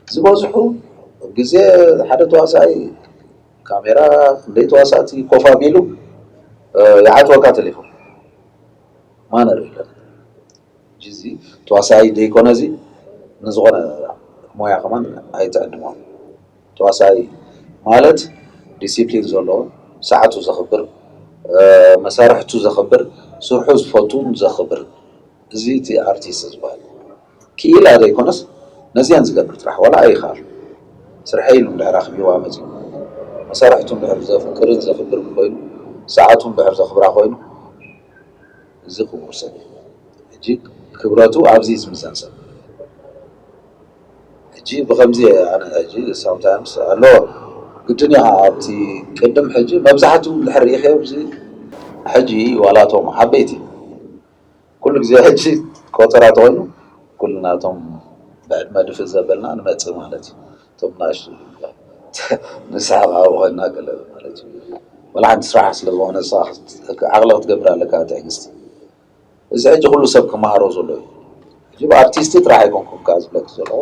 ዝበዝሑ ግዜ ሓደ ተዋሳኣይ ካሜራ ክንደይ ተዋሳእቲ ኮፍ ኣቢሉ፣ እ፣ ይዓጽወካ ቴሌፎን። ማነር የለን። ሕጂ እዚ ተዋሳኣይ ዘይኮነ እዚ ንዝኾነ ሞያ ከማን ኣይትዕድሞን። ተዋሳኣይ ማለት ዲሲፕሊን ዘለዎ፣ ሰዓቱ ዘኽብር፣ እ፣ መሳርሕቱ ዘኽብር፣ ስርሑ ዝፈቱን ዘኽብር፣ እዚ እቲ ኣርቲስት ዝበሃል። ክኢላ ዘይኮነስ ነዚአን ዝገብር ጥራሕ ዋላ ኣይኸኣል። ስርሐይ ኢሉ እንድሕር ኣኽቢርዋ መፂኡ፣ መሳርሕቱ እንድሕር ዘፍቅርን ዘኽብርን ኮይኑ፣ ሰዓቱ እንድሕር ዘኽብራ ኮይኑ፣ እዚ ክቡር ሰብ እዩ። ሕጂ ክብረቱ ኣብዚ እዩ ዝምዘን ሰብ። ሕጂ ብኸምዚ ኣነ ሕጂ ሳምታይምስ ኣሎ ግድን እያ ኣብቲ ቅድም ሕጂ መብዛሕትኡ እንድሕር ርኢኸዮ ኣብዚ ሕጂ ዋላ እቶም ዓበይቲ ኩሉ ግዜ ሕጂ ቆጸራ ተኾይኑ ኩልና እቶም ብዕድመ ድፍእ ዘበልና ንመጽእ ማለት እዩ። እቶም ናእሽቱ ንስሓቕ ኣብኡ ኮይንና ገለ ማለት እዩ። ወላ ሓንቲ ስራሕ ስለ ዝኾነ ንስኻ ዓቕሊ ክትገብር ኣለካ ትዕግስቲ። እዚ ሕጂ ኩሉ ሰብ ክመሃሮ ዘሎ እዩ። ሕጂ ብኣርቲስቲ ጥራሕ ኣይኮንኩን ከዓ ዝብለክ ዘለኹ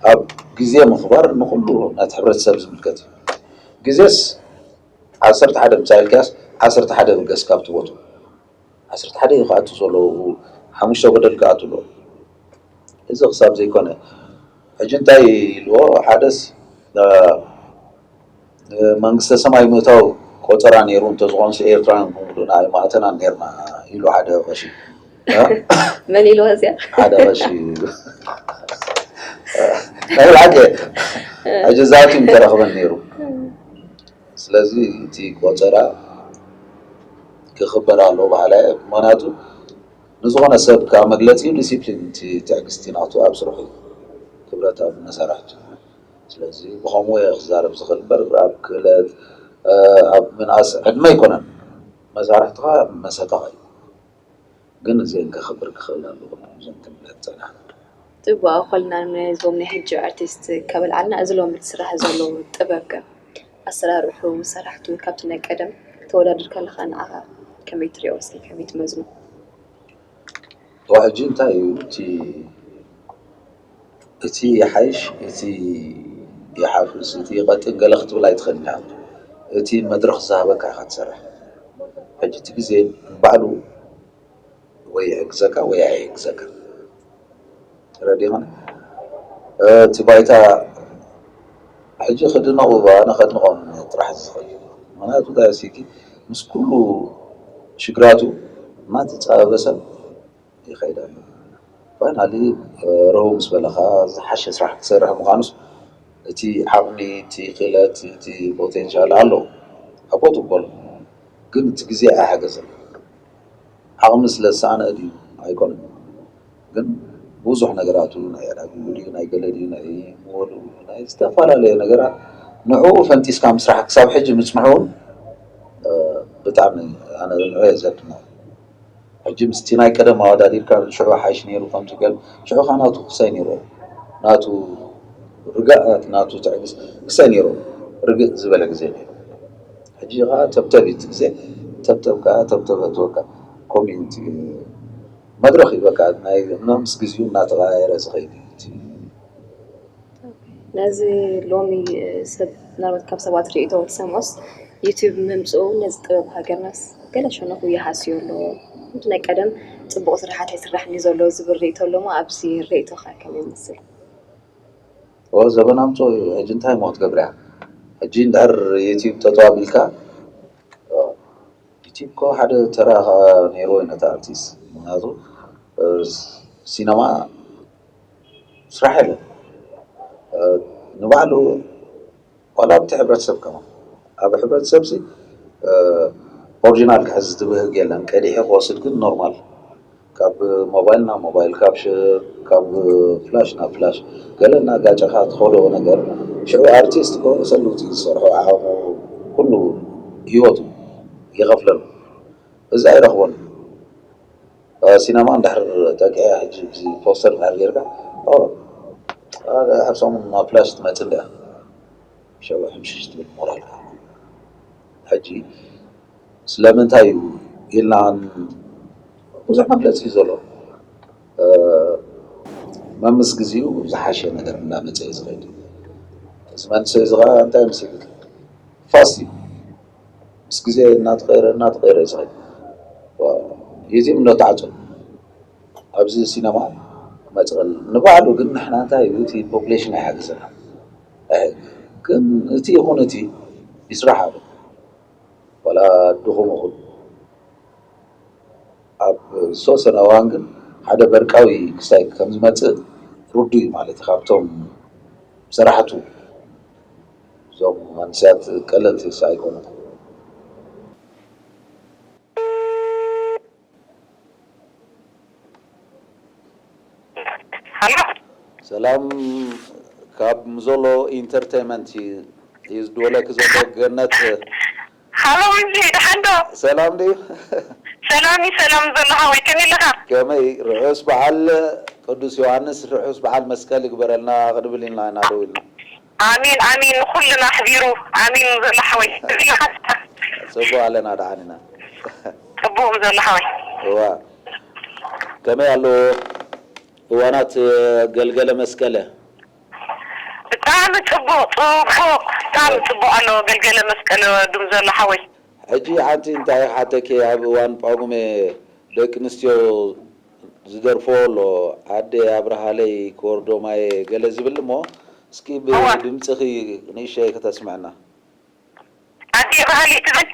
ኣብ ግዜ ምኽባር ንኩሉ ነቲ ሕብረተሰብ ዝምልከት እዩ። ግዜስ ዓሰርተ ሓደ ምጻእ ኢልካስ ዓሰርተ ሓደ ብገስ ካብቲ ቦቱ ዓሰርተ ሓደ እዩ ክኣቱ ዘለዎ፣ ሓሙሽተ ጎደል ክኣቱ ኣለዎ። እዚ ክሳብ ዘይኮነ ሕጂ እንታይ ኢልዎ ሓደስ እ፣ መንግስተ ሰማይ ምእታው ቆጸራ ነይሩ እንተዝኾንስ ኤርትራውያን ብምሉእና ኣይምኣተናን ነይርና ኢሉ ሓደ ቀሺ። እ? መን ኢልዎ እዚኣ? ሓደ ቀሺ ኢሉ። ናይ ብሓቂ ሕጂ ዛቱ ምተረኽበን ነይሩ። ስለዚ እቲ ቆጸራ ክኽበር ኣለዎ በሃላይ እየ። ምኽንያቱ ንዝኾነ ሰብ ከዓ መግለጺኡ ዲሲፕሊን፣ እቲ ትዕግስቲ ናቱ ኣብ ስርሑ እዩ። ክብረት ኣብ መሳርሕቱ። ስለዚ ብኸምኡ እየ ክዛረብ ዝኽእል እምበር ኣብ ክእለት፣ ኣብ ምንኣስ ዕድመ ኣይኮነን። መሳርሕትኻ መሰታኻ እዩ። ግን እዚአን ከኽብር ክኽእል ኣለዎ እዞም ትምለት ጸናሕና። ጽቡቕ ኮልና ነዞም ናይ ሕጂ ኣርቲስት ከበልዓልና እዚ ሎሚ ትስራሕ ዘሎ ጥበብ ከ ኣሰራርሑ ሰራሕቱ ካብቲ ናይ ቀደም ተወዳድር ከለኻ ንዓኻ ከመይ ትሪኦ እስኪ ከመይ ትመዝኖ? ሕጂ እንታይ እዩ እቲ እቲ ይሓይሽ እቲ ይሓፍስ እቲ ይቐጥን ገለ ክትብል ኣይትኽእልን ኢኻ። እቲ መድረኽ ዝሃበካ ኢኻ ትሰርሕ። ሕጂ እቲ ግዜ ንባዕሉ ወይ ይሕግዘካ ወይ ኣይሕግዘካ። ተረዲእኻኒ? እቲ ባይታ ሕጂ ክድነቑ ኣነ ከድንቖም ጥራሕ ዝኽእል ምኽንያቱ እንታይ ሲኪ ምስ ኩሉ ሽግራቱ እናተፃበበ ሰብ ይኸይድ ኣሎ። ፋይናሊ ረው ምስ በለኻ ዝሓሸ ስራሕ ክትሰርሕ ምዃኑስ እቲ ዓቕሚ እቲ ክእለት እቲ ፖቴንሻል ኣሎ ኣብ ቦትኡ በሎ ግን እቲ ግዜ ኣይሓገዘን። ዓቕሚ ስለ ዝሰኣነ ድዩ ኣይኮነን ግን ብዙሕ ነገራቱ ናይ ዕዳግኡ ድዩ ናይ ገለ ድዩ ናይ ምወልኡ ናይ ዝተፈላለየ ነገራት ንዕኡ ፈንጢስካ ምስራሕ ክሳብ ሕጂ ምፅንሑ እውን ብጣዕሚ ኣነ ንዑ እየ ዘድንቕ። ሕጂ ምስቲ ናይ ቀደም ኣወዳዲርካ ሽዑ ሓይሽ ነይሩ ከምቲ ገል ሽዑ ኸዓ ናቱ ክሳይ ነይሩ ናቱ ርግኣት ናቱ ትዕግስቲ ክሳይ ነይሩ ርግእ ዝበለ ግዜ ነይሩ። ሕጂ ኸዓ ተብተብ እዩ እቲ ግዜ። ተብተብ ከኣ ተብተብ እትወካ ኮሚኒቲ መድረኽ እዩ። በቃ ናይ ምስ ግዜኡ እናተቐያየረ ዝኸይድ እዩ። ነዚ ሎሚ ሰብ ምናልባት ካብ ሰባት ርእይቶ ትሰምዖስ ዩቲዩብ ምምፅኡ ነዚ ጥበብ ሃገርናስ ገለ ሸነኹ ይሃስዮ ኣሎ። ከምቲ ናይ ቀደም ፅቡቕ ስራሓት ኣይስራሕን እዩ ዘሎ ዝብል ርእይቶ ኣሎ እሞ ኣብዚ ርእይቶኻ ከመይ ይመስል? ኦ ዘበን ኣምፅኦ እዩ። ሕጂ እንታይ እሞ ክትገብር እያ? ሕጂ እንድሕር ዩቲዩብ ጠጠው ኣቢልካ ዩቲዩብ እኮ ሓደ ተራ ከዓ ነይርዎ እዩ ነቲ ኣርቲስት። ምክንያቱ ሲነማ ስራሕ የለን ንባዕሉ ዋላ ኣብቲ ሕብረተሰብ ከማን ኣብ ሕብረተሰብ ሲ ኦሪጂናል ክሕዝ ዝትብህግ የለን። ቀዲሑ ክወስድ ግን ኖርማል ካብ ሞባይል ናብ ሞባይል ካብ ሽ- ካብ ፍላሽ ናብ ፍላሽ ገለ እናጋጨኻ ትኸዶ ነገር ሽዑ ኣርቲስት እኮ ርእሰ ለውጢ ዝሰርሖ ዓቕሙ ኩሉ ህይወቱ ይኸፍለሉ። እዚ ኣይረኽቦን። ሲነማ እንድሕር ጠቂዐ ሕጂ እዚ ፖስተር እንድሕር ጌርካ ድሕር ሰሙን ናብ ፍላሽ ትመፅእ እንዲያ ሸው ሕምሽሽ ትብል ሞራልካ። ሕጂ ስለምንታይ እዩ ኢልና ብዙሕ መግለፂ እዩ ዘሎ። መምስ ግዜኡ ዝሓሸ ነገር እንዳመፀ እዩ ዝኸይድ። እዚ መንእሰይ እዚ ከዓ እንታይ ምስ ይብል ፋስት እዩ። ምስ ግዜ እናተቐየረ እናተቐየረ እዩ ዝኸይድ። ዩቲዩብ እንዶ ተዓፅዮ ኣብዚ ሲነማ ክመፅእ ከሎ ንባዕሉ ግን ንሕና እንታይ እዩ እቲ ፖፕሌሽን ኣይሓግዘና ግን እቲ ይኹን እቲ ይስራሕ ኣሎ ዋላ ድኹም ይኹን ኣብ ዝተወሰነ እዋን ግን ሓደ በርቃዊ ክስታይ ከም ዝመፅእ ርዱእ እዩ ማለት እዩ። ካብቶም ሰራሕቱ እዞም መንእሰያት ቀለልቲ ኣይኮኑን። ሃሎ ሰላም ካብ ምዞሎ ኢንተርቴይመንት እዩ ዝድወለኪ ዘሎ ገነት። ሃሎ ምንጂ ደሓን ዶ? ሰላም ድዩ? ሰላም እዩ ሰላም ዘሎ ሓወይ ከመይ ኣለኻ? ከመይ ርሑስ በዓል ቅዱስ ዮሃንስ ርሑስ በዓል መስቀል ይግበረልና ክንብል ኢልና ኢና ደው ኢልና። ኣሜን ኣሜን ንኹልና ኣሕቢሩ ኣሜን ዘሎ ሓወይ ከመይ ኣለኻ? ጽቡቕ ኣለና ደሓን ኢና። ጽቡቕ ዘሎ ሓወይ። እዋ ከመይ ኣሎ እዋናት ገልገለ መስቀለ? ብጣዕሚ ጽቡቕ ጽቡቕ ብጣዕሚ ጽቡቕ ኣሎ ገልገለ መስቀለ ድም ዘሎ ሓወይ። ሕጂ ሓንቲ እንታይ ክሓተኪ ኣብ እዋን ጳጉሜ ደቂ ኣንስትዮ ዝደርፍኦ ኣሎ ኣደ ኣብርሃለይ ክወርዶ ማየ ገለ ዝብል እሞ እስኪ ብድምጽኺ ንእሽተይ ክተስምዕና። ኣደ ኣብርሃለይ ትብል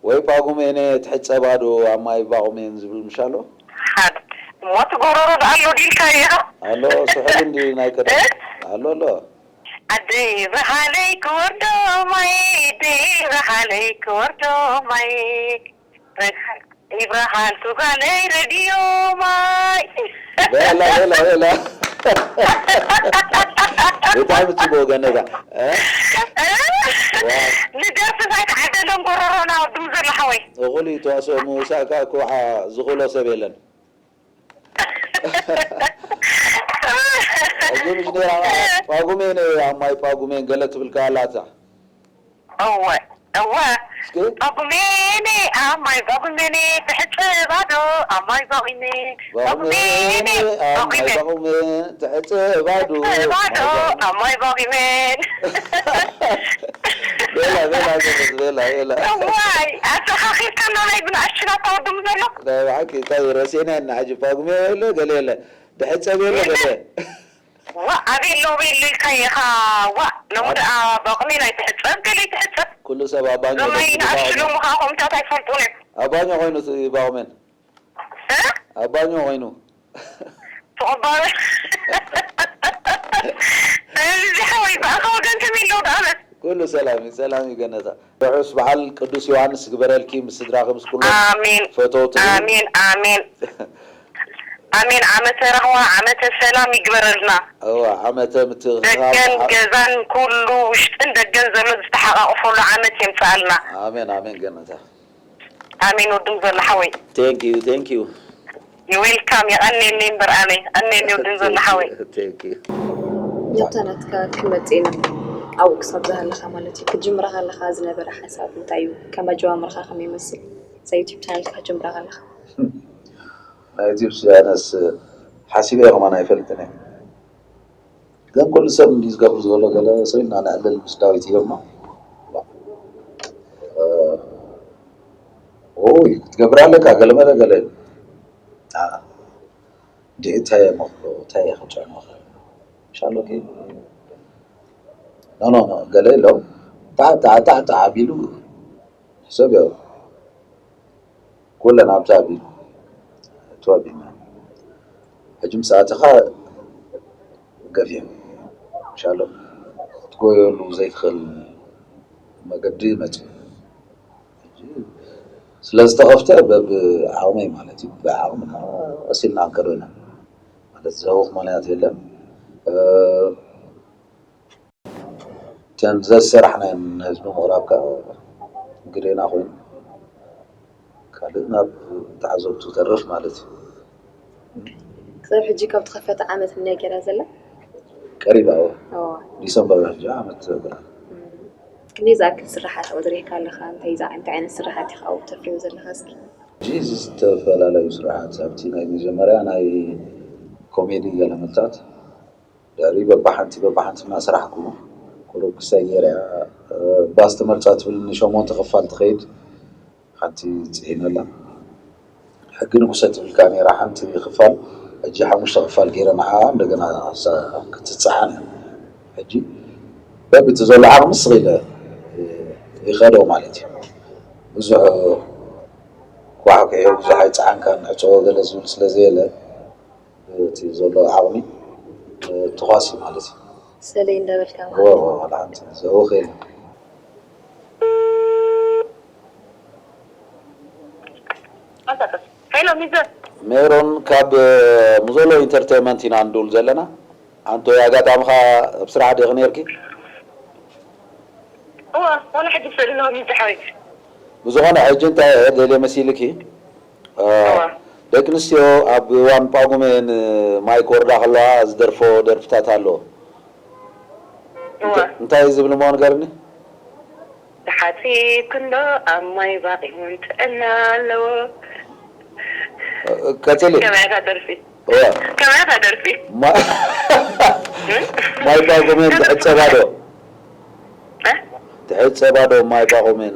ወይ ጳጉሜነ ትሕጸባ ዶ ኣብ ማይ ጳጉሜን ዝብል ምሽ ኣሎ? ሓድ እሞ እቲ ጎረሮ ደኣ ኣሎ ዲልካዮ ኢኻ? ኣሎ ስሑል እንዲ ናይ ቀደም ኣሎ ኣሎ። ኣደይ ብርሃነይ ክወርዶ ማይ ኣደይ ብርሃነይ ክወርዶ ማይ ረግሓል ይብርሃል ቱጋለይ ረድዮ ማይ በላ በላ በላ ብጣዕሚ ጽቡቅ ገነታ ንደርፊ እንታይ ተዓደሎም ጎረሮና ወድም ዘሎ ሓወይ እኹል እዩ ተዋስኦ ምውሳእ ከዓ ክውሓ ዝኽእሎ ሰብ የለን ሕጂ ምሽ ነይራ ጳጉሜን ኣብ ማይ ጳጉሜን ገለ ትብል ከኣላታ እወ እወ እስኪ ጳጉሜን ኣብ ማይ ጳጉሜን ትሕጽብ ኣዶ ኣብ ማይ ጳጉሜን ጳጉሜን ጳጉሜን ኣብ ማይ ጳጉሜን ትሕጽብ ኣዶ ትሕጽብ ኣዶ ኣብ ማይ ጳጉሜን ቤላ ቤላ ገበዝ ቤላ ቤላ እዋይ ኣዘኻኺርካና ናይ ብንኣሽቱ ናታ ወድሙ ዘሎ ናይ ብሓቂ እንታይ ረሲዕና ኢና ሕጂ ጳጉሜ የለ ገለ የለ ድሕጸብ የለ ገለ ዋእ ኣበይ ኣለዉ በይ ኢልካ ኢኻ ዋእ ሎሚ ደኣ ባቑሜን ኣይትሕጸብ ገለ ኣይትሕጸብ ኩሉ ሰብ ኣብ ባኞ እዞም ናይ ደቂሱ ንኣሽቱ ባቑሜን። ሎሚ ኸዓ ከምታት ኣይፈልጡን እዮም ኣብ ባኞ ኮይኑ እቲ ባቑሜን እ? ኣብ ባኞ ኮይኑ ተቐባበል እዚ ሓወይ ብኣኻ ወገን ከመይ ኣለዉ ደኣ በል ኩሉ ሰላም እዩ ሰላም እዩ ገነታ ርሑስ በዓል ቅዱስ ዮሃንስ ይግበረልኪ ምስ ስድራኺ ምስ ኩሎም ኣሜን ፈተውትኺ ኣሜን ኣሜን ኣሜን ዓመተ ራህዋ ዓመተ ሰላም ይግበረልና እዋ ዓመተ ምትእኽኻብ ደገን ገዛን ኩሉ ውሽጥን ደገን ዘሎ ዝተሓቃቅፈሉ ዓመት የምፅኣልና ኣሜን ኣሜን ገነታ ኣሜን። ወድም ዘሎ ሓወይ። Thank you, thank you. You welcome። የቐኔኒ እምበር ኣሜን። ቀኔኒ ወድም ዘሎ ሓወይ። Thank you. ናብታ ናትካ ክመጽእ ኢና። ኣብኡ ክሳብ ዝሃለኻ ማለት እዩ። ክትጅምራ ከለኻ ዝነበረ ሓሳብ እንታይ እዩ? ከም ኣጀማምርኻ ከመይ ይመስል? እዛ ዩቲብ ቻነልካ ክትጅምራ ከለኻ። ናይ ዩቲብ ቻነልስ ሓሲበ ከማን ኣይፈልጥን እየ። ግን ኩሉ ሰብ እንዲ ዝገብር ዘሎ ገለ ሰብ ኢና ነዕልል ምስ ዳዊት እዮም። ኦይ ክትገብር ኣለካ ገለ መለ ገለ እንዲ እንታይ እየ መኽሎ እንታይ እየ ክጨኖ ሻሎ ኖ ኖ ኖ ገለ የለውም። ጣዕጣዕጣዕጣዕ ኣቢሉ ሰብ ዮ ኩለን ኣብዛ ኣቢሉ ተዋቢና ሕጂ ምስ ኣተኻ ገፊሑ ሻሎ ክትጎየሉ ዘይትኽእል መገዲ መፅእ። ስለዝተኸፍተ በብዓቕመይ ማለት እዩ ብዓቕምና ቀስ ኢልና ክንከዶ ኢና ማለት ዘህውኽ ምኽንያት የለን። እተን ዘሰራሕናየን ንህዝቢ ምቕራብ ከዓ ግዴና ኮይኑ ካልእ ናብ ተዓዘብቱ ተርፍ ማለት እዩ። ክሳብ ሕጂ ካብ ተኸፈተ ዓመት እንድያ ገይራ ዘላ። ቀሪባ እዋ ዲሰምበር ሕጂ ዓመት ገይራ። ክንደይ ዝኣክል ስራሓት ኣውሪሕካ ኣለኻ? እንታይ ዝኣ- እንታይ ዓይነት ስራሓት ኢኻ ኣብኡ ተፍርዮ ዘለኻ እስኪ? ሕጂ ዝተፈላለዩ ስራሓት ኣብቲ ናይ መጀመርያ ናይ ኮሜዲ ገለመልታት ድሕሪ በባሓንቲ በባሓንቲ እናሰራሕኩ ቁሩብ ክሳይ ነይረ እያ። ባስ ተመርፃ ትብል ንሸሞንተ ክፋል ትኸይድ ሓንቲ ፅዒነላ። ሕጊ ንጉሰ ትብል ከዓ ነይራ ሓንቲ ክፋል ሕጂ ሓሙሽተ ክፋል ገይረ ንዓ እንደገና ክትፀዓን እያ። ሕጂ በብቲ ዘሎ ዓቕሚ ስቕ ኢለ ይኸዶ ማለት እዩ። ብዙሕ ኳዕኩዒ ብዙሕ ኣይፀዓንካን ዕፀዎ ገለ ዝብል ስለዘየለ እቲ ዘሎ ዓቕሚ ትኳሲ ማለት እዩ። ሰለይ እንዳበልካ እወ፣ እወ፣ ዋላ ሓንቲ ዘወኸ የለን። ሄሎ ሚዘ ሜሮን ካብ ሙዞሎ ኢንተርቴንመንት ኢና ንድውል ዘለና። ኣንቶይ ኣጋጣሚኻ ኣብ ስራሕ ዲኺ ነይርኪ? እዋ ዋላ ሕጂ ስእል ኣለኹ ሚዘ ሓወይ። ብዝኾነ ሕጂ እንታይ እየ ደልየ መሲልኪ? እ፣ እዋ ደቂ ኣንስትዮ ኣብ እዋን ጳጉሜ ንማይ ክወርዳ ከለዋ ዝደርፎ ደርፍታት ኣሎ። እዋ እንተ- እንታይ እዩ ዝብል እሞ ንገርኒ? ተሓጺብ ክንዶ ኣብ ማይ ባቒ እውን ጥዕና ኣለዎ። ቀጽሊ። ከመያታ ደርፊ እወ። ከመያታ ደርፊ ማ- ማይ ጳጉሜን ትሕጸባ ዶ? እ? ትሕጸባ ዶ ማይ ጳጉሜን?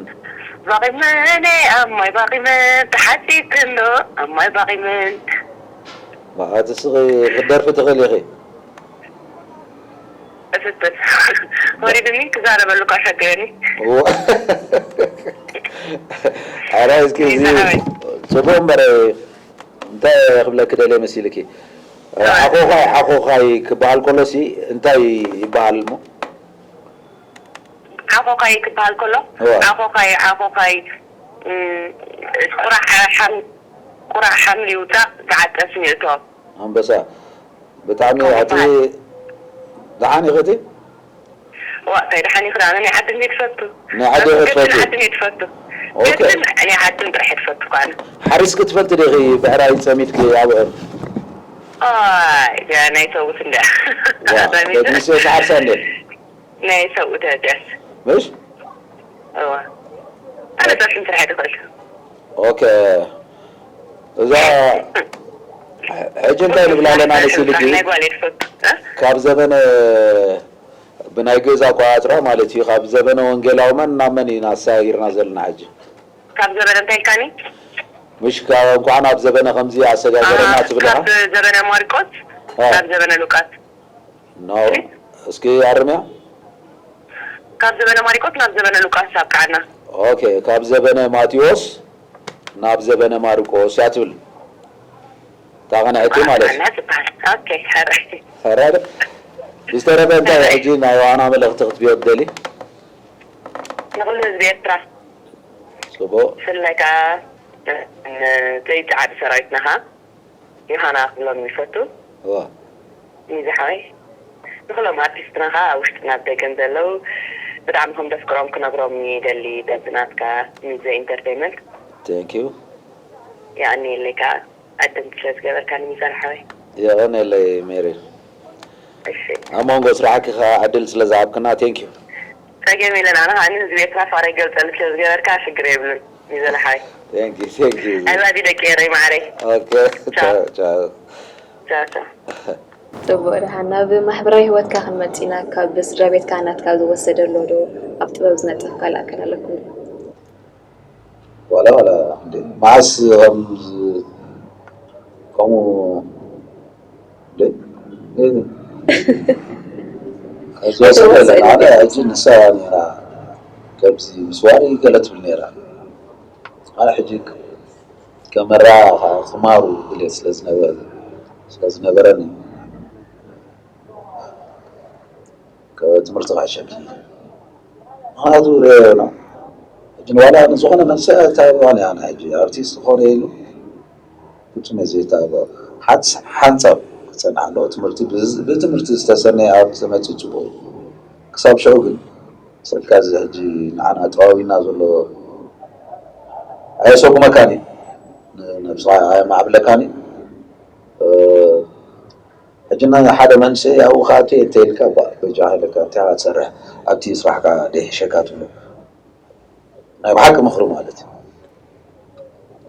ባቒመን ኣብ ማይ ባቒመን ተሓጺብ ክንዶ ኣብ ማይ ባቒመን ማዓት እስኺ ክትደርፊ ትኽእል ኢኺ። እፍትን ወሪድኒ ክዛረበሉ ካሸገረኒ እዎ። ኣረ እስኪ እዚ ይዛረበኝ። ጽቡቅ እምበር እንታይ ክብለኪ ደልየ መሲልኪ ዓኾኻይ ዓኾኻይ ክበሃል ከሎሲ እንታይ ይበሃል እሞ ዓኾኻይ ክበሃል ከሎ እዋ። ዓኾኻይ ዓኾኻይ እም፣ ቁራዕ ሓም- ቁራዕ ሓምሊ ይውፃእ ዝዓጠስ ሚእቶ ኣንበሳ ብጣዕሚ ከምኡ ኣቲ ይበሃል። ደሓን ኢኺ እቲ ዋ እንታይ ደሓን ይኽዳ ኣነ ናይ ዓድን እየ ትፈቱ ናይ ዓዲ ኢኺ ትፈቱ? ዓድን እየ ትፈቱ ኦኬ። ገድን ናይ ዓድን ጥራሕ እየ ትፈቱ ኳነ ሓሪስኪ ትፈልጢ ዲኺ ብዕራይ ፀሚድኪ ኣብዕር ኣይ እዚኣ ናይ ሰብኡት እንድያ ዋ ደቂ ኣንስትዮ ዝሓርሳ እንደ ናይ ሰብኡት እያ እዚኣስ ምሽ እዋ ኣነ ዛፍ እንታይ ሓደ ኽእል ኦኬ እዛ ሕጂ እንታይ ንብላ ኣለና መሲልኪ ናይ ጓል እየ ትፈቱ እ? ካብ ዘበነ ብናይ ግእዝ ኣቆፃፅራ ማለት እዩ ካብ ዘበነ ወንጌላዊ መን ናብ መን ኢና ኣሰጋጊርና ዘለና ሕጂ ካብ ዘበነ እንታይ ኢልካኒ ምሽ ካብ እንኳዕ ናብ ዘበነ ከምዚ ኣሰጋገረና ኣሃ፣ ትብልካ ካብ ዘበነ ማርቆስ አ። ናብ ዘበነ ሉቃስ ኖ እስኪ ኣርምያ ካብ ዘበነ ማርቆስ ናብ ዘበነ ሉቃስ ኣብቅዓና ኦኬ ካብ ዘበነ ማቴዎስ ናብ ዘበነ ማርቆስ እያ ትብል እታ ቀንዐቲ ማለት እዩ ኣና ዝበሃል ኦኬ ሕራይ ሕራይ ዶ ብዝተረፈ እንታይ ሕጂ ናይ ዋና መልእኽቲ ክትብዮ ትደሊ ንኩሉ ህዝቢ ኤርትራ ጽቡቅ ብፍላይ ከዓ ነቲ ጸዓዲ ሰራዊትና ከዓ ዮሃና ክብሎም ይፈቱ እዋ ሚዘ ሓወይ ንኩሎም ኣርቲስትና ከዓ ኣብ ውሽጥን ኣብ ደገን ዘለዉ ብጣዕሚ ከም ደፍቅሮም ክነግሮም ይደሊ በዚ ናትካ ሚዘ ኢንተርቴይንመንት Thank you. የቐንየለይ ከዓ ዕድል ስለ ዝገበርካኒ ሚዛን ሓወይ። የቐንየለይ ሜሪ። እሺ ኣብ መንጎ ስራሕኪ ከዓ ዕድል ስለ ዝሃብክና thank you። ጸገም የለን። ኣነ ከዓ ንህዝቢ ኤርትራ ፍቕረይ ገልጸሉ ስለ ዝገበርካ ሽግር የብሉን ሚዛን ሓወይ። Thank you, thank you. I love you ደቂ ኤረይ ማዕረይ። Okay. ቻው። ቻው። ቻው ቻው። ጽቡቕ ደሓን። ናብ ማሕበራዊ ህይወትካ ክንመጽእ ኢና። ካብ ስድራ ቤትካ ናትካ ዝወሰደ ኣሎ ዶ? ኣብ ጥበብ ዝነጥፍ ካልእ ኣካል ኣለኩም ዶ? ዋላ ዋላ እንዴ መዓስ ከም ከምኡ እንዴ ዝወሰደ የለን። ኣነ ሕጂ ንሳ ነራ ከምዚ ምስዋር ገለ ትብል ነራ ኣነ ሕጂ ከመራ ክማሩ ድሌት ስለዝነበረኒ ትምህርቲ ክሕሸኪ ምክንያቱ ሪኦ ና ሕጂ ዋላ ንዝኾነ መንሰ ታይዋን ያና ሕጂ ኣርቲስት ዝኾነ ኢሉ ፍጹም ዘይታበ ሓንሳብ ክጸንዓ ኣለዎ ትምህርቲ ብትምህርቲ ዝተሰነየ ኣብ ተመጽእ ጽቡቕ ክሳብ ሽዑ ግን ሰልካ እዚ ሕጂ ንዓና ጠዋዊና ዘሎ ኣየሰጉመካን እዩ ነብስኻ ኣየማዕብለካን እዩ ሕጂ ናይ ሓደ መንእሰይ ኣብኡ ከዓ እንተ እንተ ኢልካ ባ በጃ ሃይለካ እንታይ ኢኻ ትሰርሕ ኣብቲ ስራሕካ ደይሕሸካ ትብሎ ናይ ብሓቂ ምኽሪ ማለት እዩ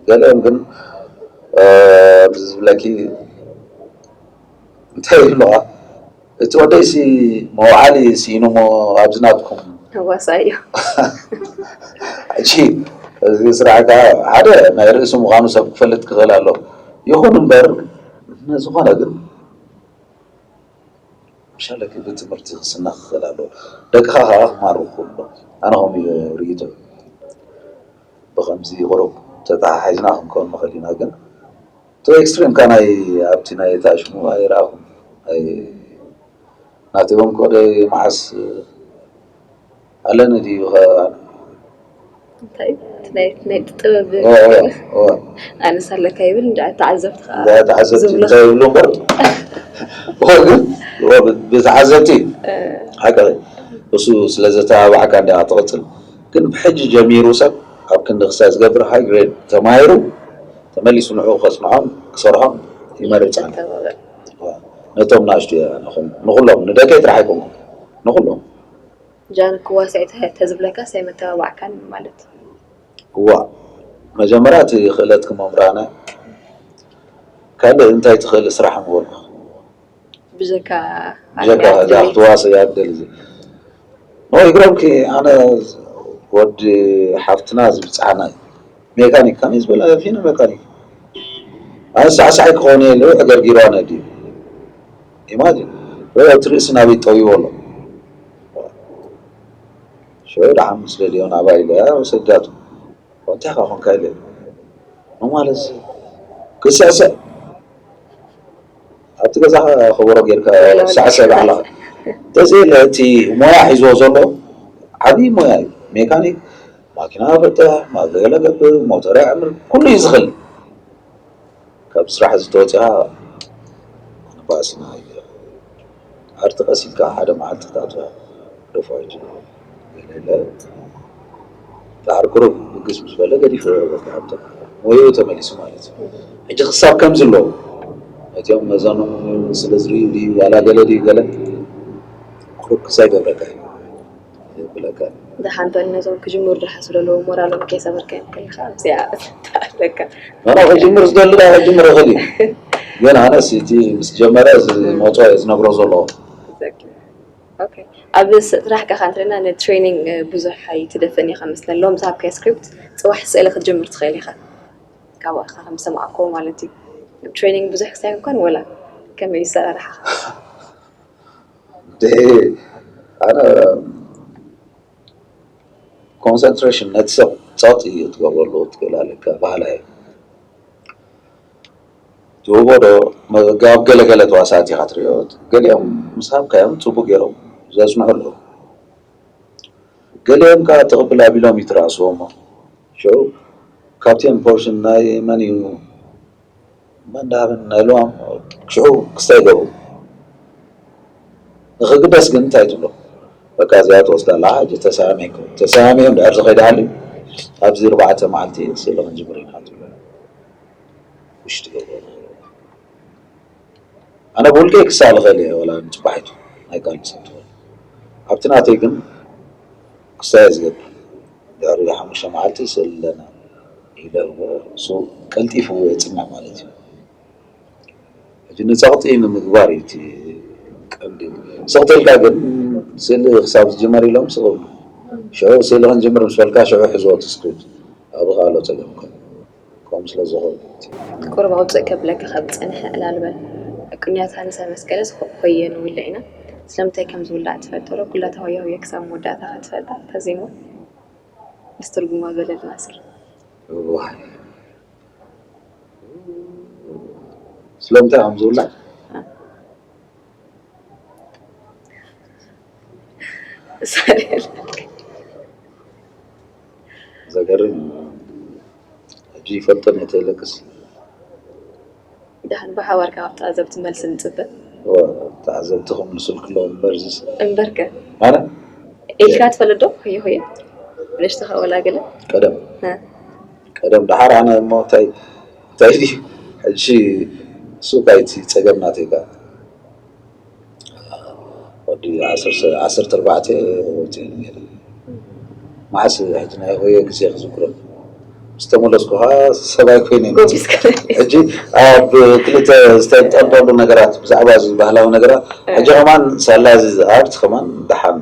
ገሊኦም ግን እዚ ዝብለኪ እንታይ ይብለዋ እቲ ወደይሲ መውዓሊ ስኢኑ ሞ ኣብዚ ናትኩም ህዋሳ እዩ። ሕጂ እዚ ስራሕ ከዓ ሓደ ናይ ርእሲ ምዃኑ ሰብ ክፈልጥ ክኽእል ኣሎ ይኹን እምበር ንዝኾነ ግን ምሻለኪ ብትምህርቲ ክስነ ክኽእል ኣለዎ ደቅኻ ከዓ ክማርኹ ክኽእሉ ኣለዎም ኣነ ከምኡ እየ ርእይቶ ብከምዚ ቁሩብ ተተሓሒዝና ክንከውን ንኽእል ኢና ግን እቲ ኤክስትሪምካ ናይ ኣብቲ ናይ ታሽሙ ኣይረኣኹም ናይ ናተይ ወንኮደ መዓስ ኣለኒ ድዩ እንታይ ናይ ናይ ጥበብ ኣነስ ኣለካ ይብል እንዳ ተዓዘብቲ ከዓ ተዓዘብቲ እንታይ ይብሉ እምበር ግን ብተዓዘብቲ ሓቂ እሱ ስለ ዘተባባዕካ እንዲያ ትቕፅል ግን ብሕጂ ጀሚሩ ሰብ ኣብ ክንዲ ክሳይ ዝገብር ሃይ ግሬድ ተማሂሩ ተመሊሱ ንዕኡ ከፅንዖም ክሰርሖም ይመርፅ ኣነ ነቶም ናእሽቱ ንኹሎም ንደቀይ ጥራሕ ኣይኮንኩም ንኹሎም ጃን ክዋሳእ ተዝብለካ ሳይ መተባባዕካን ማለት እዋ መጀመርያ እቲ ክእለት ክመምራነ ካልእ እንታይ ትኽእል ስራሕ ምበልኩ ብዘካ ብዘካ ክትዋሰ ያደል እዚ ኖ ይግረምኪ ኣነ ወዲ ሓፍትና ዝብፅሓና እዩ ሜካኒክ ከመይ ዝበለ ፊነ ሜካኒክ ኣነ ሳዕሳዕ ክኾነ የለ ሕገርጊሯ ነዲ ኢማጂን ወይ ኣብቲ ርእሲ ናበይ ጠውይዎ ኣሎ ሽዑ ደሓን ምስ ደልዮ ናባይ ኢለ ወሰዳቱ እንታይ ካ ኮንካ ኢለ ማለት ክስዕስዕ ኣብቲ ገዛ ከበሮ ጌርካ ሳዕስዕ ባዕልኻ ተዘየለ እቲ ሞያ ሒዝዎ ዘሎ ዓብዪ ሞያ እዩ ሜካኒክ ማኪና ፈትሕ ማገለ ገብር ሞተር ያዕምር ኩሉ እዩ ዝኽእል ካብ ስራሕ ዝተወፅኣ ንባእስና ኣርቲ ቀሲልካ ሓደ መዓልቲ ክትኣትዋ ደፎ ሕጂ ገለ ዳሕሪ ቁሩብ ብግስ ምስ በለ ገዲፉ በቃ ሃብተ ወዮ ተመሊሱ ማለት እዩ ሕጂ ክሳብ ከምዚ ኣለዉ እቲኦም መዘኖም ስለ ዝርእዩ ድዩ ዋላ ገለ ድዩ ገለ ቁሩብ ክሳይ ገብረካ እዩ የብለካ ደሓን በል ነዞም ክጅምሩ ድሓስቡ ዘለዉ ሞራሎም ከይሰበርካዮም ከለካ ኣብዚኣ ኣለካ ኣነ ክጅምር ዝደሊ ዳ ክጅምር ይኽእል እዩ ግን ኣነስ እቲ ምስ ጀመረ ዝመፆ እየ ዝነግሮ ዘለኹ ኣብ ስራሕካ ከ እንተለና ንትሬኒንግ ብዙሕ ኣይትደፍእን ኢኻ መስለኒ ሎም ዝሃብካዮ ስክሪፕት ፅባሕ ስእሊ ክትጅምር ትኽእል ኢኻ ካብ ኣኻ ከም ዝሰማዕኮ ማለት እዩ ትሬኒንግ ብዙሕ ክሳይ እንኳን ወላ ከመይ ይሰራርሓኻ ኣነ ኮንሰንትሬሽን ነቲ ሰብ ጸጥ እዩ ትገብረሉ ትክእል ኣለካ ባህላ እዩ ትህቦ ዶ ኣብ ገለገለ ተዋሳእቲ ኢኻ ትሪኦ ገሊኦም ምስ ሃብካዮም ጽቡቅ ገይሮም ዘጽንዑ ኣለዉ ገሊኦም ከዓ ትቕብል ኣቢሎም ይትረኣስዎ እሞ ሽዑ ካብቲኦም ፖርሽን ናይ መን እዩ መን ደሃበኒ ናይ ሎማም ሽዑ ክስታይ ገብሩ ንኽግደስ ግን እንታይ ትብሎ በቃ እዚኣ ትወስዳ ኣለኻ ሕጂ ተሰላሚኩም ተሰላሚዮም ድሕር ዝኸይድ ሃልዩ ኣብዚ ኣርባዕተ መዓልቲ ስእሊ ክንጅምር ኢና ትብሎ። ውሽጢ ገለ ኣነ ብውልቀይ ክሳል እኽእል እየ፣ ወላ ንጽባሒቱ ናይ ካልእ ሰብ ትኹን። ኣብቲ ናተይ ግን ክሳየ ዝገብር። ድሕሪ ሓሙሽተ መዓልቲ ስእሊ ኣለና ኢለ እሞ እሱ ቀልጢፉ የጽንዕ ማለት እዩ። ሕጂ ንጸቕጢ ንምግባር እዩ እቲ ቀንዲ። ስቕ ተልካ ግን ስእሊ ክሳብ ዝጅመር ኢሎም ስቕ ይብሉ። ሽዑ ስእሊ ክንጅምር ምስ በልካ ሽዑ ሕዝዎ እቲ ስክሪፕት ኣብኡ ከኣ ኣሎ ጸገም። ከምኡ ስለ ዝኾነ። ቁሩብ ኣውጽእ ከብለካ ካብ ዝጸንሐ ዕላል በል። ቅንያት ሃንሰ መስቀልስ ኾ-፣ ኾየ ንውለ ኢና። ስለምንታይ ከም ዝውላዕ ትፈልጦ ዶ? ኩላ እታ ሆየ ሆየ ክሳብ መወዳእታ ከ ትፈልጣ? ተዜሞ ምስ ትርጉማ በለልና እስኪ። እዋይ። ስለምንታይ ከም ዝውላዕ? እ። ሳሪ ኣላልካ። ዘገርም እዩ። ሕጂ ይፈልጦ እየ ተይለክስ። ደሓን ብሓባር ካብ ተዓዘብቲ መልሲ ንጽበ። እወ፣ ተዓዘብቲ ክምልሱልኪ ኣለዎም እምበር እዚስ። እምበርከ? ኣነ? ኢልካ ትፈልጥ ዶ? ሆየ ሆየ። ንእሽተኻ ወላ ገለ? ቀደም። እ። ቀደም ደሓር ኣነ እሞ እንታይ፣ እንታይ ድዩ? ሕጂ እሱ እኳ እቲ ጸገም ናተይ ከኣ። ወዲ ዓሰርተ፣ ዓሰርተ ኣርባዕተ ወጺኡ ነይሩ። መዓስ ሕጂ ናይ ሆየ ግዜ ክዝክሮ። ምስ ተመለስኩ ኸኣ ሰብኣይ ኮይነ እየ መጺኡ። ጎቢዝካ። ሕጂ ኣብ ክልተ ዝተንጠልጠሉ ነገራት ብዛዕባ እዚ ባህላዊ ነገራት፣ እ። ሕጂ ከማን ሳላ እዚ ኣርት ከማን ደሓን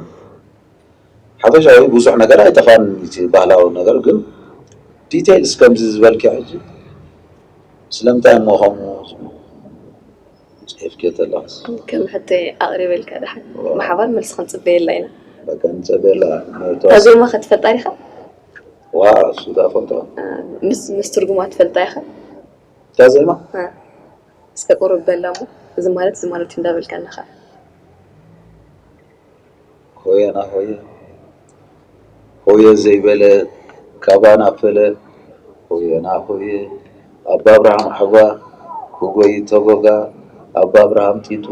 ሓፈሻዊ ብዙሕ ነገር ኣይጠፋን እቲ ባህላዊ ነገር፣ ግን ዲቴይልስ ከምዚ ዝበልኪ ሕጂ ስለምንታይ እሞ ከምኡ ጽሒፍኪ ዘለኽስ? ከም ሕቶይ ኣቕሪበልካ ደሓን። ዋው። ብሓባር መልሲ ክንጽበየላ ኢና። በቃ ንጸበየላ። እታ ዜማ ከ ትፈልጣ ዲኻ? ዋው፣ እሱ ዳ ፈልጦ። እ፣ ምስ፣ ምስ ትርጉማ ትፈልጣ ኢኻ? እታ ዜማ? እ። እስከ ቁሩብ በላ እሞ፣ እዚ ማለት፣ እዚ ማለት እዩ እንዳበልካ ኣለኻ። ሆየና ሆየ፣ ሆየ ዘይበለ ካባና ፈለ፣ ሆየና ሆየ፣ ኣባ ኣብርሃም ሓጓ ክጎይ ተጎጋ፣ ኣባ ኣብርሃም ጢጡ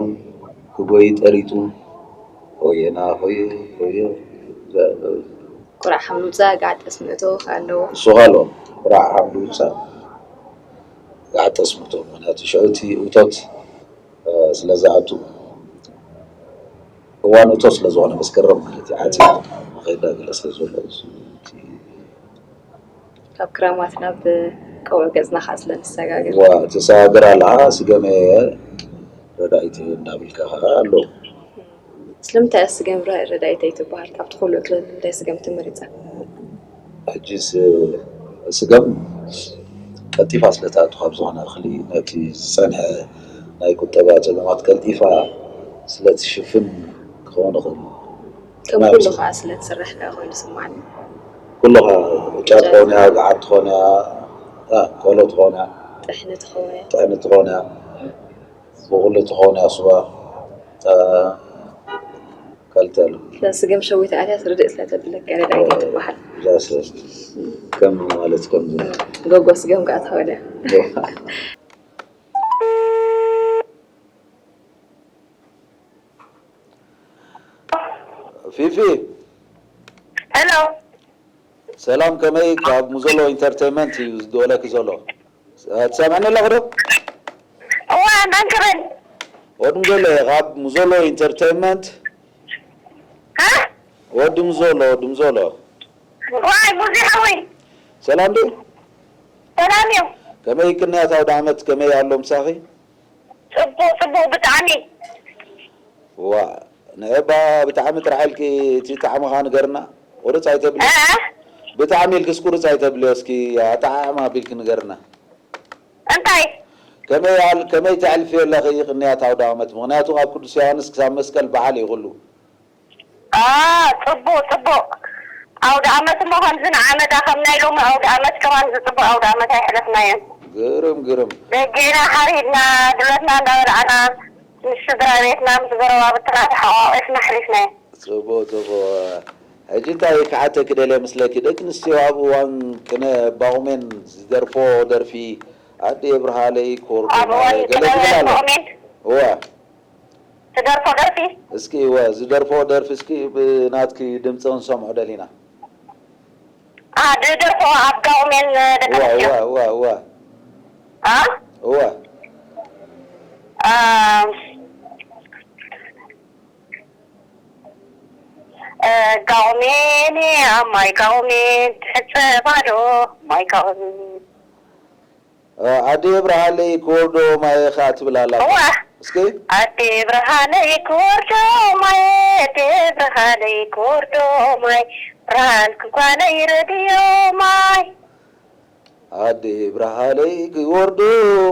ክጎይ ጠሪጡ፣ ሆየና ሆየ፣ ሆየ። ቁራዕ ሓምሊ ውጻእ፣ ጋዕ ጠስሚ እቶ ከ ኣለዎ። እሱ ከ ኣለዎ። ቁራዕ ሓምሊ ውጻእ፣ ጋዕ ጠስሚ እቶ። ምኽንያቱ ሽዑ እቲ እቶት እ፣ ስለ ዝኣቱ፣ እዋን እቶ ስለ ዝኾነ መስከረም ማለት እዩ፣ ዓጺዱ ንኸይዳ ገለ ስለ ዘሎ፣ እሱ እቲ ካብ ክራማት ናብ ቀውዒ ገጽና ከኣ ስለ ንሰጋገር። ዋ፣ ትሰጋገር ኣለኻ፣ ስገመ ረዳኢት እንዳበልካ ከኣ ኣሎ። ስለምንታይ እያ ስገም ረ-፣ ረዳኢተይ ትበሃል? ካብቲ ኩሉ እክለ ንምንታይ ስገም ተመሪጻ? ሕጂስ ስገም ቀልጢፋ ስለ ትኣቱ፣ ካብ ዝኾነ እኽሊ ነቲ ዝጸንሐ ናይ ቁጠባ ጸገማት ቀልጢፋ ስለ ትሽፍን ክኸውን ይኽእል። ከም ኩሉ ከኣ ስለ ትስራሕ ከኣ ኮይኑ ይስምዓኒ። ኩሉ ከኣ ጫት ትኾን እያ፣ ገዓት ትኾን እያ፣ ኣ፣ ቆሎ ትኾን እያ፣ ጥሕኒ ትኾን እያ። ጥሕኒ ትኾን እያ። ብኹሉ ትኸውን እያ ስዋ። እ፣ ከልተ ኣሎ። ስለ ስገም ሸዊት ኣትያስ ርድእ ስለ ተብለካ ረዳኢት ትበሃል። እዛ ስ-፣ ከም ማለት ከም ጎጎ ስገም ከኣ ትኸውን እያ። ፊፊ። ሄሎ። ሰላም፣ ከመይ? ካብ ሙዞሎ ኢንተርቴይንመንት እዩ ዝደወለኪ ዘሎ። ትሰምዕኒ ኣለኺ ዶ? እወ፣ መን ክብል? ወዲ ሙዞሎ እየ፣ ካብ ሙዞሎ ኢንተርቴይንመንት። ሃ? ወዲ ሙዞሎ፣ ወዲ ሙዞሎ። ዋይ፣ ሙዚ ሓወይ። ሰላም ዶ? ሰላም እዩ። ከመይ ቅንያት ኣውደ ዓመት ከመይ ኣሎ ምሳኺ? ጽቡቕ፣ ጽቡቕ ብጣዕሚ። ዋ፣ ንዕባ ብጣዕሚ ጥራሕ ኢልኪ እቲ ጣዕምኻ ንገርና። ቁርጽ ኣይተብሊ። እ? ብጣዕሚ ኢልክስ ቁርጽ ኣይተብሊ። እስኪ ኣጠዓዕማ ኣቢልኪ ንገርና። እንታይ? ከመይ ኣል-፣ ከመይ ተሕልፍዮ ኣለኺ ቅንያት ኣውደ ዓመት? ምኽንያቱ ካብ ቅዱስ ዮሃንስ ክሳብ መስቀል በዓል እዩ ኩሉ። አ፣ ጽቡቕ፣ ጽቡቕ። ኣውደ ዓመት እሞ ከምዚ ንዓመታ ከም ናይ ሎሚ ኣውደ ዓመት ከማን ዝጽቡቕ ኣውደ ዓመት ኣይሕለፍናዮን። ግርም፣ ግርም። በጊዕና ሓሪድና፣ ድሎትና እንዳበላዕና፣ ምስ ስድራ ቤትና፣ ምስ ጎረባብትና ተሓቋቒፍና ኣሕሊፍናዮ። ጽቡቕ፣ ጽቡቕ። ሕጂ እንታይ ክሓተኪ ደልየ መስለኪ? ደቂ ኣንስትዮ ኣብ እዋን ቅነ ባቑሜን ዝደርፎ ደርፊ፣ ኣደይ ኣብርሃለይ ኮርኩ ኣብ እዋን ገለ ቅነ ዝብል ኣሎ። ባቑሜን? እወ። ትደርፎ ደርፊ? እስኪ፣ እወ፣ ዝደርፎ ደርፊ እስኪ ብናትኪ ድምፂ ክንሰምዖ ደሊና። ኣ፣ ድደርፎ ኣብ ጋውሜን ደቂ እዋ፣ ኣንስትዮ። እዋ፣ እዋ፣ እዋ። ኣ? እዋ። ኣ፣ እ፣ ጋውሜን ኣብ ማይ ጋውሜን ትሕጸባ ዶ ማይ ጋውሜን። እ፣ ኣደይ ብርሃለይ ክወርዶ ማየ ኸኣ ትብል ኣላ። እዋ። እስኪ። ኣደይ ብርሃለይ ክወርዶ ማየ፣ ኣደይ ብርሃለይ ክወርዶ ማይ፣ ብርሃን ክጓለይ ረድዮ ማይ። ኣደ ብርሃለይ ክወርዶ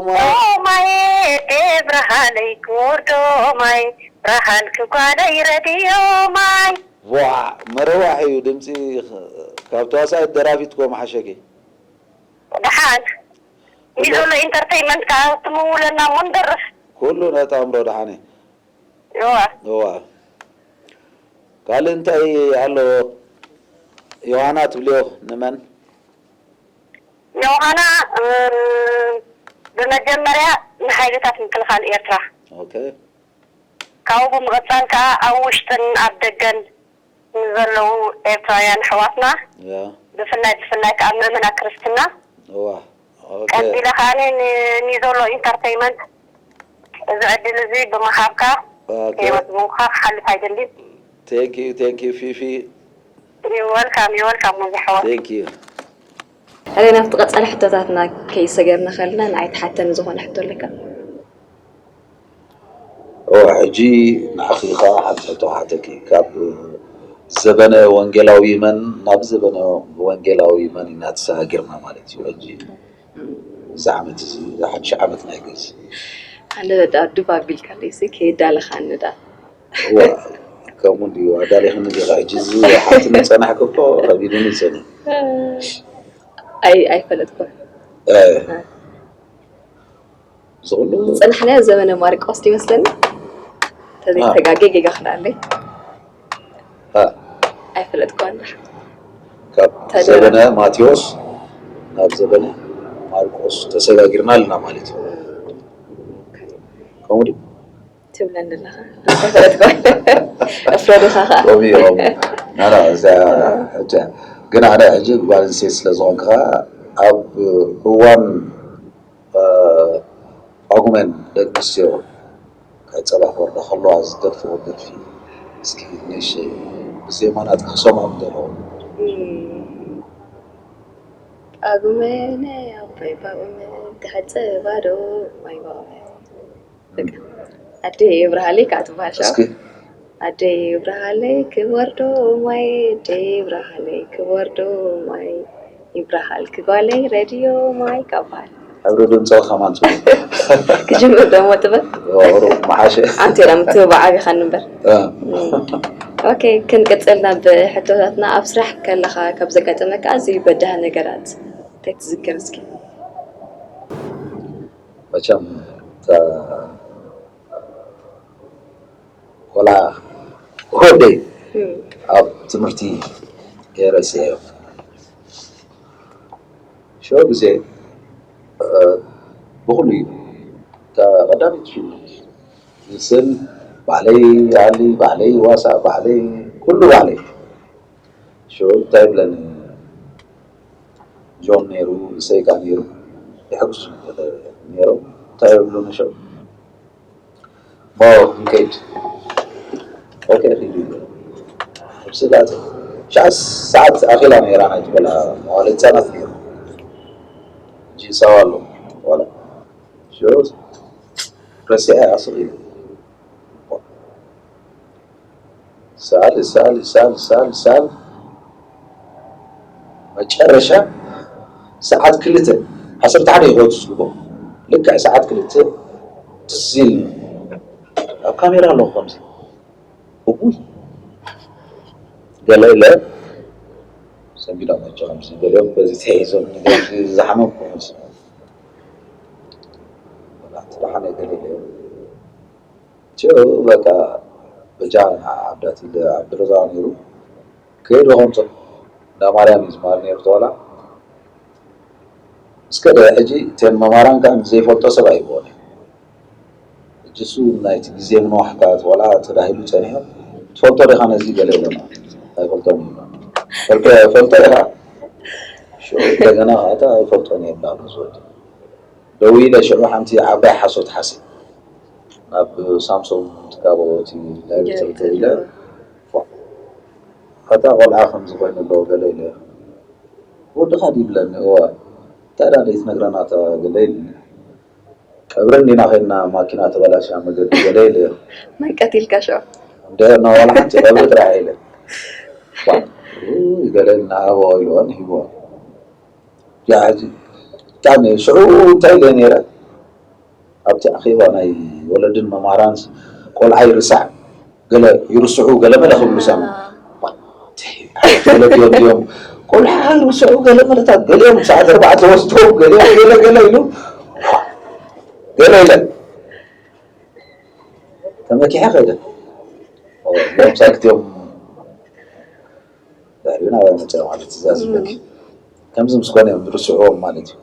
ማይ። ኦ ማይ፣ ኣደ ብርሃለይ ክወርዶ ማይ፣ ብርሃን ክጓለይ ረድዮ ማይ። ቧዕ፣ መረዋሕ እዩ ድምፂ። ካብ ተዋሳኢት ደራፊት ኮ መሓሸኪ። ደሓን። ኩሉ ንዘሎ ኢንተርቴይመንት ከዓ ትምውለና እሞ ንደርፍ። ኩሉ ነጣምሮ ደሓን እዩ። እዋ። እዋ። ካልእ እንታይ ኣሎ? ዮሃና ትብልዮ ንመን? ዮሃና፣ እ፣ ብመጀመርያ ንሓይልታት ምክልኻል ኤርትራ። ኦኬ። ካብኡ ብምቕጻል ከኣ ኣብ ውሽጥን ኣብ ደገን ንዘለዉ ኤርትራውያን ኣሕዋትና፣ ያ። ብፍላይ፣ ብፍላይ ከኣ ምእመናን ክርስትና፣ እዋ። ኦኬ። ቀቢለ ከኣ ን-፣ ንዘሎ ኢንተርቴይመንት እዚ ዕድል እዚ ብምሃብካ ኦኬ። ህይወት ብውካ ክሓልፍ ኣይደልን። Thank you, thank you፣ ፊፊ። You welcome, you welcome፣ ወንጌ ሓወይ። Thank you። ሕረ ናብቲ ቀጻሊ ሕቶታትና ከይሰገርና ከለና ንዓይ ትሓተኒ ዝኾነ ሕቶ ኣለካ? እወ፣ ሕጂ ንዓኺ ኸኣ ሓንቲ ሕቶ ክሓተኪ። ካብ ዘበነ ወንጌላዊ መን ናብ ዘበነ ወንጌላዊ መን ኢና ተሰጋጊርና ማለት እዩ። ሕጂ እዚ ዓመት እዚ፣ እዚ ሓድሽ ዓመት ናይ ግእዝ። ኣነ በቃ ዱብ ኣቢልካለይሲ ከየዳለኻኒ ደኣ። እዋ፣ ከምኡ እንድዩ። ኣዳሊኽኒ ዲኻ? ሕጂ እዚ ሓትኒ ጸናሕኪ እኮ ከቢዱኒ ጸኒሑ። ኣይ-፣ ኣይፈለጥኩን። እ። እ። ዝቕሉ ዝጸናሕናዮ ዘመነ ማርቆስ ይመስለኒ። ተዘይተጋጌ ጌጋ ክዳለይ። እ። ኣይፈለጥኩን። ካብ ተደረ- ዘበነ ማቴዎስ ናብ ዘበነ ማርቆስ ተሰጋጊርና ኣለና ማለት እዩ። ከምኡ ድዩ? ትብለኒ ኣለኻ። ኣይፈለጥኩን። እፍረድኻ ኸኣ። ከምኡ እዩ፣ ከምኡ። ናና፣ እዛ ሕጂ፣ ግን ኣነ ሕጂ ጓል ኣንስተይቲ ስለ ዝኾንኩ ኸኣ ኣብ እዋን እ፣ ጳጉሜን ደቂ ኣንስትዮ ካብ ጸባ ክወርዳ ከለዋ ዝደርፍኦ ደርፊ፣ እስኪ ንእሽተይ ብዜማ ናትኪ ክሰምዖ ምደለኹ። እም፣ ጳጉሜነይ ኣቦይ ጳጉሜን ትሕጸባ ዶ ማይ ጳጉሜን። በቃ፣ ኣደይ ይብርሃለይ ከኣ ትበሃል ሻው። እስኪ። ኣደይ ይብርሃለይ ክወርዶ ማይ፣ ኣደይ ይብርሃለይ ክወርዶ ማይ፣ ይብርሃልኪ ጓለይ ረድዮ ማይ ካብ በሃል። ሕብሪ ድምፂ ከማን ፅቡቅ። ክጅምር ዶ እሞ ጥበብ? ኦ፣ ቁሩብ መሓሸ። ኣንቲ ኢላ ምትብባዕ ዓቢኻኒ እምበር። እ። እም። ኦኬ፣ ክንቅፅል ናብ ሕቶታትና። ኣብ ስራሕ ከለኻ ካብ ዘጋጠመካ ኣዝዩ በዳሂ ነገራት እንታይ ትዝክር እስኪ? መቸም እታ ቆልዓ ወደይ እም። ኣብ ትምህርቲ እየ ረሲዐዮ። ሽዑ ግዜ፣ እ፣ ብኹሉ እዩ። እታ ቀዳመይቲ ፊልም ምስል ባዕለይ ይኣሊ፣ ባዕለይ ይዋሳእ፣ ባዕለይ፣ ኩሉ ባዕለይ። ሽዑ እንታይ ይብለኒ ጆን ነይሩ፣ እሰይ ከኣ ነይሩ፣ የሐጉስ ነይሮም። እንታይ ይብሉኒ ሽዑ? እሞ ክንከይድ። ኦኬ፣ ኪዱ። ኣብ ስእላት ትሽዓት ሰዓት ኣኺላ ነይራ ናይቲ ቆልዓ መዋለ ህጻናት ነይሩ። ሕጂ ሳዋ ኣሎ ቆልዓ። ሽዑ ረሲዐ ስቕ ኢለ። ሳል፣ ሳል፣ ሳል፣ ሳል፣ ሳል። መጨረሻ ሰዓት ክልተ፣ ዓሰርተ ሓደ እዩ ዝወጽእ ዝግብኦ። ልክዕ ሰዓት ክልተ ትዝ ኢልኒ። ኣብ ካሜራ ኣለኹ ከምዚ። እውይ። ገለ ኢለ ሰንቢዶም ሕጂ ከምዚ ገሊኦም በዚ ተያይዞም ንገ-፣ ዝሓመምኩ ከምዚ። መብራህቲ ደሓነ ገለ ኢለ። ችው በቃ በጃ ዓብዳት ኢለ ዓብደረዛ ነይሩ። ከይዱ ከምፅእ እንዳ ማርያም እዩ ዝመሃር ነይሩ ተዋላ። እስከ ደ ሕጂ እተን መማራን ከዓ ንዘይፈልጦ ሰብ ኣይብዎን እዩ። ሕጂ እሱ ናይቲ ግዜ ምንዋሕካ ተዋላ ተዳሂሉ ፀኒሑ። ትፈልጦ ዲኻ ነዚ ገለ ኢሎና። ኣይፈልጦን እዩ። ፈልጦ፣ ፈልጦ ኢኻ። ሽዑ እንደገና እታ ኣይፈልጦን እየ ብላሉ ዝወዲ ደው ኢለ ሽዑ ሓንቲ ዓባይ ሓሶት ሓሲ ናብ ሳምሶም ትካቦ እቲ ዳይሬክተር ደው ኢለ እታ ቆልዓ ከም ዝኾይኑ ኣለዎ ገለ ኢለ ወድኻ ድዩ ይብለኒ እዋ እንታይ ዳ ዘይትነግረና እታ ገለ ኢልኒ ቀብሪ እንዲና ከድና ማኪና ተበላሽያ መገዲ ገለ ኢለ መን ቀቲልካ ሽዑ እንደ ናዋላ ሓንቲ ቀብሪ ጥራሕ ኢለ ገለ ኢልና ሃቦ ኢልዎን ሂቦ ያዚ ብጣዕሚ ሽዑ እንታይ ኢለ ነይረ ኣብቲ ኣኼባ ናይ ወለድን መምሃራን ቆልዓ ይርሳዕ ገለ ይርስዑ ገለ መለ ክብሉ ሰማ ወለድዮም እዮም ቆልዓ ይርስዑ ገለ መለታት ገሊኦም ሰዓት ኣርባዕተ ወስድዎም ገሊኦም ገለ ገለ ኢሉ ገለ ኢለ ተመኪሐ ከይደ ዮም ሳክትዮም ድሕሪኡ ናባይ መፅኦም ማለት ትእዛዝ ይበኪ ከምዚ ምስ ኮነ እዮም ዝርስዕዎም ማለት እዩ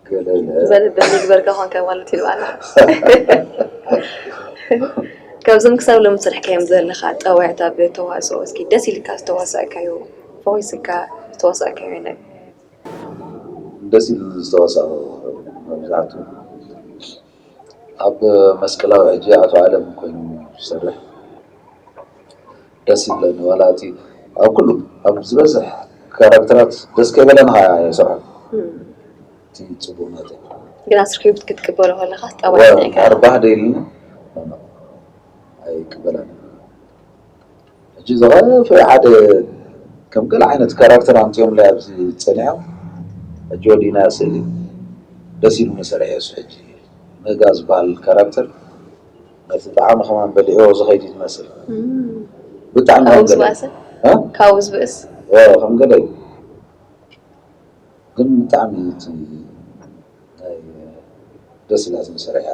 ገለ ኢለ ዘልበ ዝግበርካ ኮንካ ማለት እዩ በዓል። ካብዞም ክሳብ ሎሚ ዝሰርሕካዮም ዘለኻ ጠዋያት ኣብ ተዋስኦ እስኪ ደስ ኢልካ ዝተዋሳእካዮ ፈኺስካ ዝተዋሳእካዮ ናይ ደስ ኢሉ ዝተዋሳኦ መብዛሕቱ ኣብ መስቀላዊ ሕጂ ኣቶ ኣለም ኮይኑ ዝሰርሕ ደስ ይብለኒ ዋላ እቲ ኣብ ኩሉ ኣብ ዝበዝሕ ካራክተራት ደስ ከይበለና የሰርሖ እቲ ፅቡቅ ናተ ግን ኣስርሒቡ ክትቅበሎ ከለኻ ጠባይ እንታይ ኣርባህ ደይልና ኣይቅበለን ሕጂ ዝኸፈ ሓደ ከም ገለ ዓይነት ካራክተር ኣምፅኦምለይ ኣብዚ ፀኒሖም ሕጂ ወዲእና ስእሊ ደስ ኢሉ መሰረሒ እሱ ሕጂ መጋ ዝበሃል ካራክተር ነቲ ጣዕሚ ከማን በሊዕዎ ዝኸይድ እዩ ዝመስል ብጣዕሚ ካብኡ ከም ገለ ዝበኣሰ እ? ካብኡ ዝበእስ እ፣ ከም ገለ እዩ ግን ብጣዕሚ እቲ ናይ ደስ ኢላትኒ ሰሪሓ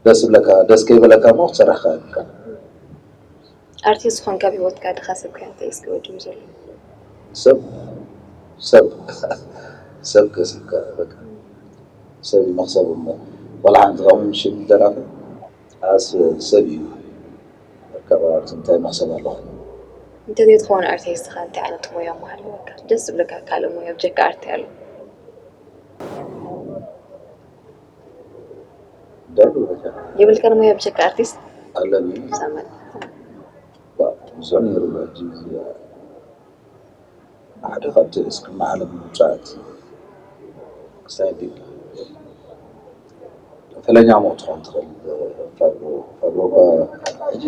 ደስ ይብለካ ደስ ከይበለካ እሞ ክትሰርሕ ከኣልካ ኣርቲስት ዝኾንካ ኣብ ሂወትካ ድኻ ሰብ ከ እንታይ እስኪ ወዲቡ ዘሎ ሰብ ሰብ ሰብ ከሲብካ በቃ ሰብ እዩ መክሰብ እሞ ዋላ ሓንቲ ከምኡ ሽም ደራፊ ኣስ ሰብ እዩ ካብ ኣርት እንታይ መክሰብ ኣለኹ እንተዘይትኸውን ኣርቲስት ኻ እንታይ ዓይነት ሞያ ምሃለወካ ደስ ዝብለካ ካልእ ሞያ ብጀካ ኣርቲ ኣሎ ደርቢ በቃ የብልካን ሞያ ብጀካ ኣርቲስት ኣለኒ ሳመን ብዙሕ ነይሩ ሕጂ ሓደ ካብቲ እስክሪ ዓለም ምውፃእ ክሳይ ፈለኛ ሞ ትኾን ትኽእል ፈሮ ፈሮ ሕጂ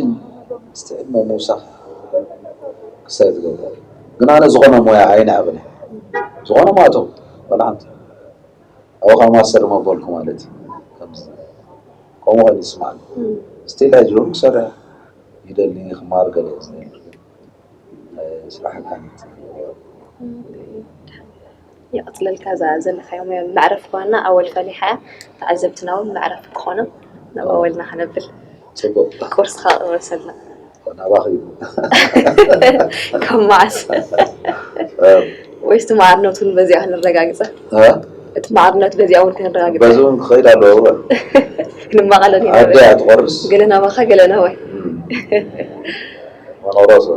እስቲ ዕድመ ምውሳኽ ክሳይ ትገብሮ ግን ኣነ ዝኾነ ሞያ ኣይንዕብን ዝኾነ ማቶ ወላ ሓንቲ ኣብኻ ማስተር መበልኩ ማለት እዩ ከምዚ ከምኡ ኮይኑ ይስማዕኒ ስቲል ሕጂ እውን ክሰርሕ ይደሊ ክማር ገለ ዝደሊ ስራሕ ካነት ይቕፅለልካ እዛ ዘለካዮ መዕረፍ ኳና ኣወል ፈሊሓ ተዓዘብትና እውን መዕረፍ ክኾኖም ናብ ኣወልና ክነብል ፅቡቅ ቁርስኻ ቅመሰልና ናባኺ እዩ ካብ መዓስ ወይስ እቲ ማዕርነቱ በዚኣ ክንረጋግፀ እቲ ማዕርነት በዚኣ እውን ክንረጋግፀ በዚ እውን ክኸይድ ኣለዎ ክንማቐለን ኢና ኣደ እያ ትቆርስ ገለ ናባኻ ገለ ናባይ መኖረሶ